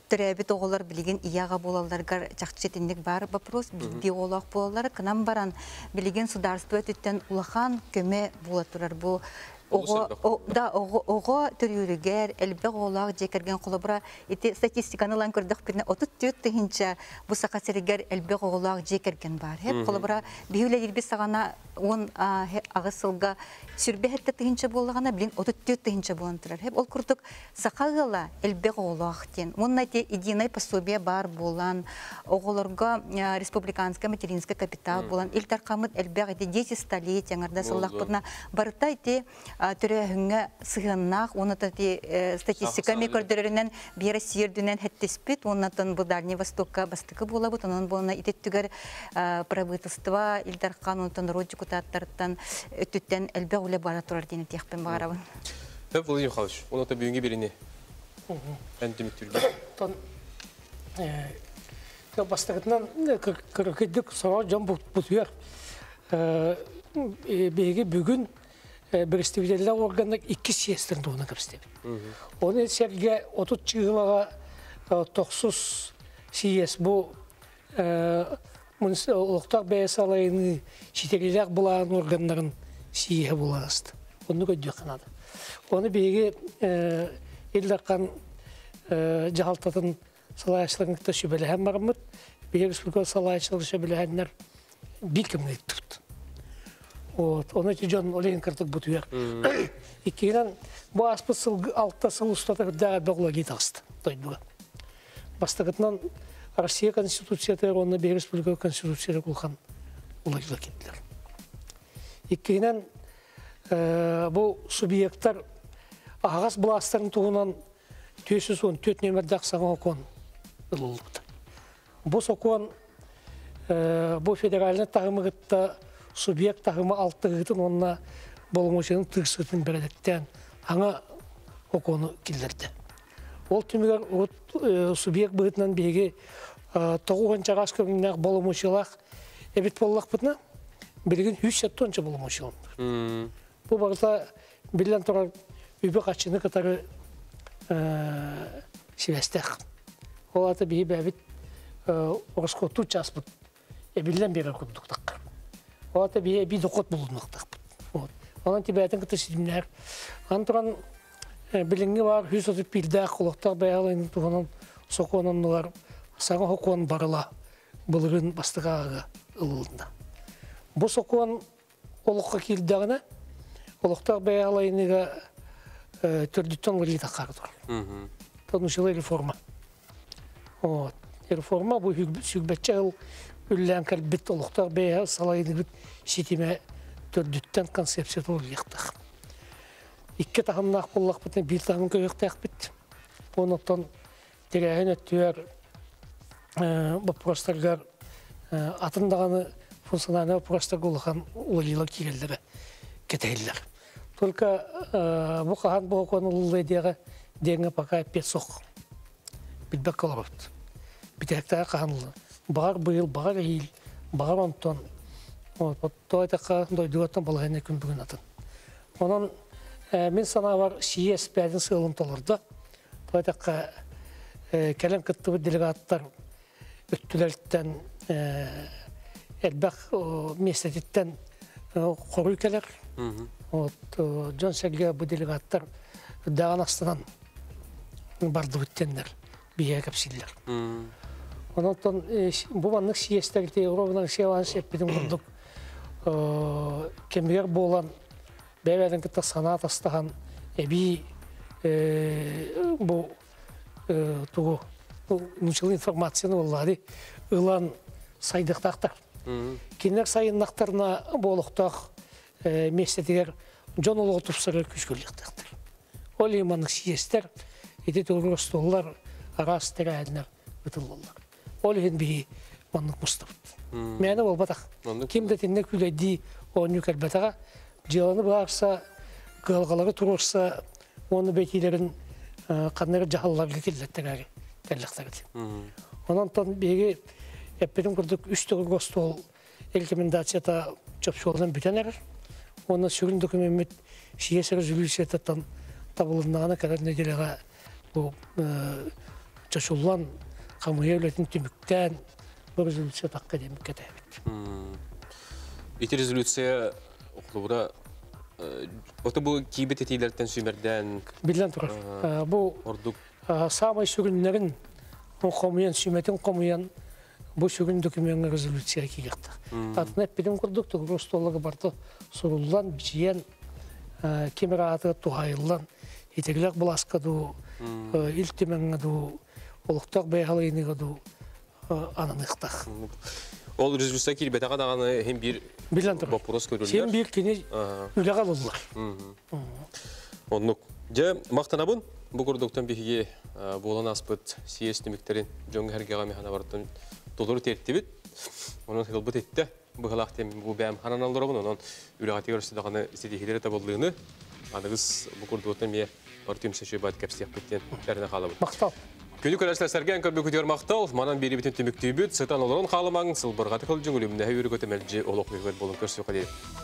төрөөбүт оҕолор билигин ийэ-аҕа буолалларыгар чахчы итинник баар вопрос биирдии оҕолоох буолаллара кынан баран билигин судаарыстыба өттүттэн улахан көмө буола турар бу оҕо да оҕо төрүүрүгэр элбэх оҕолоох дьиэ кэргэн холобура ити статистиканы ылан көрдөхпүнэ 34 тыһыынча бу Саха сиригэр элбэх оҕолоох дьиэ кэргэн баар. Хеп холобура биһи үлэлиирбит саҕана 18 сылга сүрбэ хэттэ тыһыынча буоллаҕына билин 34 тыһыынча буолан турар. Хеп ол курдук саха ыала элбэх оҕолоох диэн. Уонна ити единое пособие баар буолан оҕолорго республиканскай материнскай капитал буолан ил дархаммыт элбэх ити дети столетия аҥарда сыллахпытына барыта ити төрөөһүҥҥэ сыһыаннаах уонна ити статистика эмиэ көрдөрөрүнэн биир Россия үрдүнэн хэттиспит уонна бу Дальний Востокка бастакы буолабыт онон буолна ити өттүгэр правительство Ил Дархан онтон норуот депутаттарыттан өттүттэн элбэх үлэ бара турар диэн этиэхпин баҕарабын. Владимир Михайлович, оны та бүгүнгі бирини эн түмүктүүргө. Тон Бастакытынан кыракыйдык сорох дьон бутуйар. Биһиги бүгүн представителлэр органнар икки съездтэрин туһунан кэпсэтэбит. Оны сэргэ 30 чыһылаҕа тохсус съезд бу олохтоох бэйэ салайыныы ситэриилээх былаан органнарын съеһэ буолан аста. Оннук өйдүөххэ наада. Оны биһиги Ил Дархан дьаһалтатын салайааччыларын кытта сүбэлэһэн бараммыт, биһиги республика салайааччылары сөбүлэһэннэр биир кэмҥэ ыыттыбыт. Вот, ону ити дьон ол иһин кырдык бутуйар. Иккиһинэн, бу ааспыт сыл 6 сыл устата үрдээх элбэх уларыйыы таҕыста дойдуга. Бастакытынан Россия Конституциятыгар уонна биһиги республика Конституциятыгар улахан уларыйыылар киирдилэр. Иккиһинэн, бу субъектар аһаҕас былаастарын туһунан 414 нүөмэрдээх саҥа сокуон ылыллыбыта. Бу сокуон бу федеральнай таһымы кытта субъект таһыма алтыһыытын уонна боломуочуйатын тыырсыытын бэрээдэктээн аҥа сокуону киллэрдэ. Ол түмүгэр урут субъект быһыытынан биһиги 90 чараас көрүҥнээх боломуочуйалаах эбит буоллахпытына, билигин 170 боломуочуйаланнар. Бу барыта биллэн турар үбү-харчыны кытары сибээстээх. Ол аата биһи бэйэбит ороскуоттуур чааспыт эбиллэн биэрэр курдуктахха. Ол аата биһи эбии дохуот булунуохтаахпыт. Вот. Онон тибээтин кытта ситимнэһэр. Аны туран билиҥҥи баар 131-дээх олохтоох бэйэ туһунан сокуон оннугар саҥа сокуон барыла былырыын бастакы ааҕыга ылылынна. Бу сокуон олоххо киирдэҕинэ, олохтоох бэйэ алайыныга төрдүттэн уларыйыы таххаары турар. Тонушилая реформа. Вот. Реформа бу сүрбэччэ сыл үллээн кэлбит олохтоох бэйэ салайыныгыт ситимэ төрдүттэн концепцията уларыйыахтаах. Икки таһымнаах буоллахпытына биир таһымын көрүөхтээхпит. Онон тэрээһин өттүгэр боппуруостаргар атын даҕаны функциональнай боппуруостарга улахан уларыйыылар киирэллэрэ кэтэһиллэр. Только бу хаһан бу сокуон ылыллыа диэҕэ диэҥҥэ пока эппиэт суох. Билбэккэ олоробут. Бүтэһиктээх хаһан ылла. Баҕар быйыл, баҕар эһиил, баҕар онтон. Тоҕо эттэххэ, дойдугаттан балаһыанньа күн бүгүн атын. Онон мин санаабар сийиэс бэйэтин сыалын толордо. Тоҕо эттэххэ, кэлэн кыттыбыт делегаттар өттүлэриттэн элбэх миэстэтиттэн хоруй кэлэр. Вот дьон-сэргэ бу делегаттар даҕан астынан бардыбыт диэннэр биһиэхэ кэпсииллэр. Онон бу маннык сийиэстэргэ Ровно Алексей Иванович эппитин курдук кэмигэр буолан бэйэ-бэйэтин кытта санаа атастаһан эбии бу тугу нууччалыы информацияны буоллаҕа ылан сайдыахтаахтар. Кинилэр сайыннахтарына бу олохтоох миэстэтигэр дьон олоҕо тупсарар күүскэ үлэлиэхтээхтэр. Ол иһин маннык сийиэстэр, ити туругу остуоллар, араас тэрээһиннэр ытыллаллар. Ол иһин биһи маннык мустабыт. Мээнэ буолбатах. Ким да итиннэ күлэйдии оонньуу кэлбэтэҕэ. Дьыаланы быһаарса, кыһалҕалары туруорса уонна бэтиилэрин ханна эрэ дьаһалларга киллэртэрээри кэллэхтэрэ. Онон биһиги эппитим курдук үс төгүл остуол рекомендацията чопчуланан бүтэн эрэр. Уонна сүрүн докумеммит съезд резолюциятыттан табылыннаҕына кэлэр нэдиэлэҕэ бу чочуллан хамыйа үлэтин түмүктээн бу резолюция тахха диэн кэтээбит. Ити резолюция холобура ото бу киибит этиилэртэн сүүмэрдээн биллэн турар. Бу ордук саамай сүрүннэрин хомуйан сүмэтин хомуйан бу сүрүн докумуоҥҥа резолюция киириэхтээх. Атына эппитим курдук төгүрүк остуолга барыта суруллан, бичийэн, ким эрэ аатыгар туһаайыллан, итигэлээх былааска дуу, Ил Түмэҥҥэ дуу, олохтоох бэйэ халайыныыга дуу ананыахтаах. Ол резолюция киирбэтэҕэ даҕаны иһин биир Биллэн турар. боппуруос көрүллэр. Син биир кини үлэҕэ ылыллар. Оннук. Дьэ, махтанабын. Бу курдуктан биһиги буолан ааспыт съезд түмүктэрин дьоҥҥо-сэргэҕэ миэхэ барытын толору тиэртибит. Онон ылбыт иттэ. Быһылаах диэн бу бэйэм ханан олоробун. Онон үлэҕитигэр өссө даҕаны ситиһиилэри табыллыыны аныгыс бу курдуктан эмиэ бары түмсэ үчүгэй кэпсиэхпит диэн эрэнэ хаалабын. Махтал. Күндү көрөөччүлэр, сэргээн көрбүккүтүгэр махтал. Манан биэриибитин түмүктүүбүт. Сытан олорон хаалымаҥ, сылбырҕатык сылдьыҥ, үлүмнэһэ үөрэ-көтө мэлдьи олох үһүгэр буолун, көрсүөххэ диэри.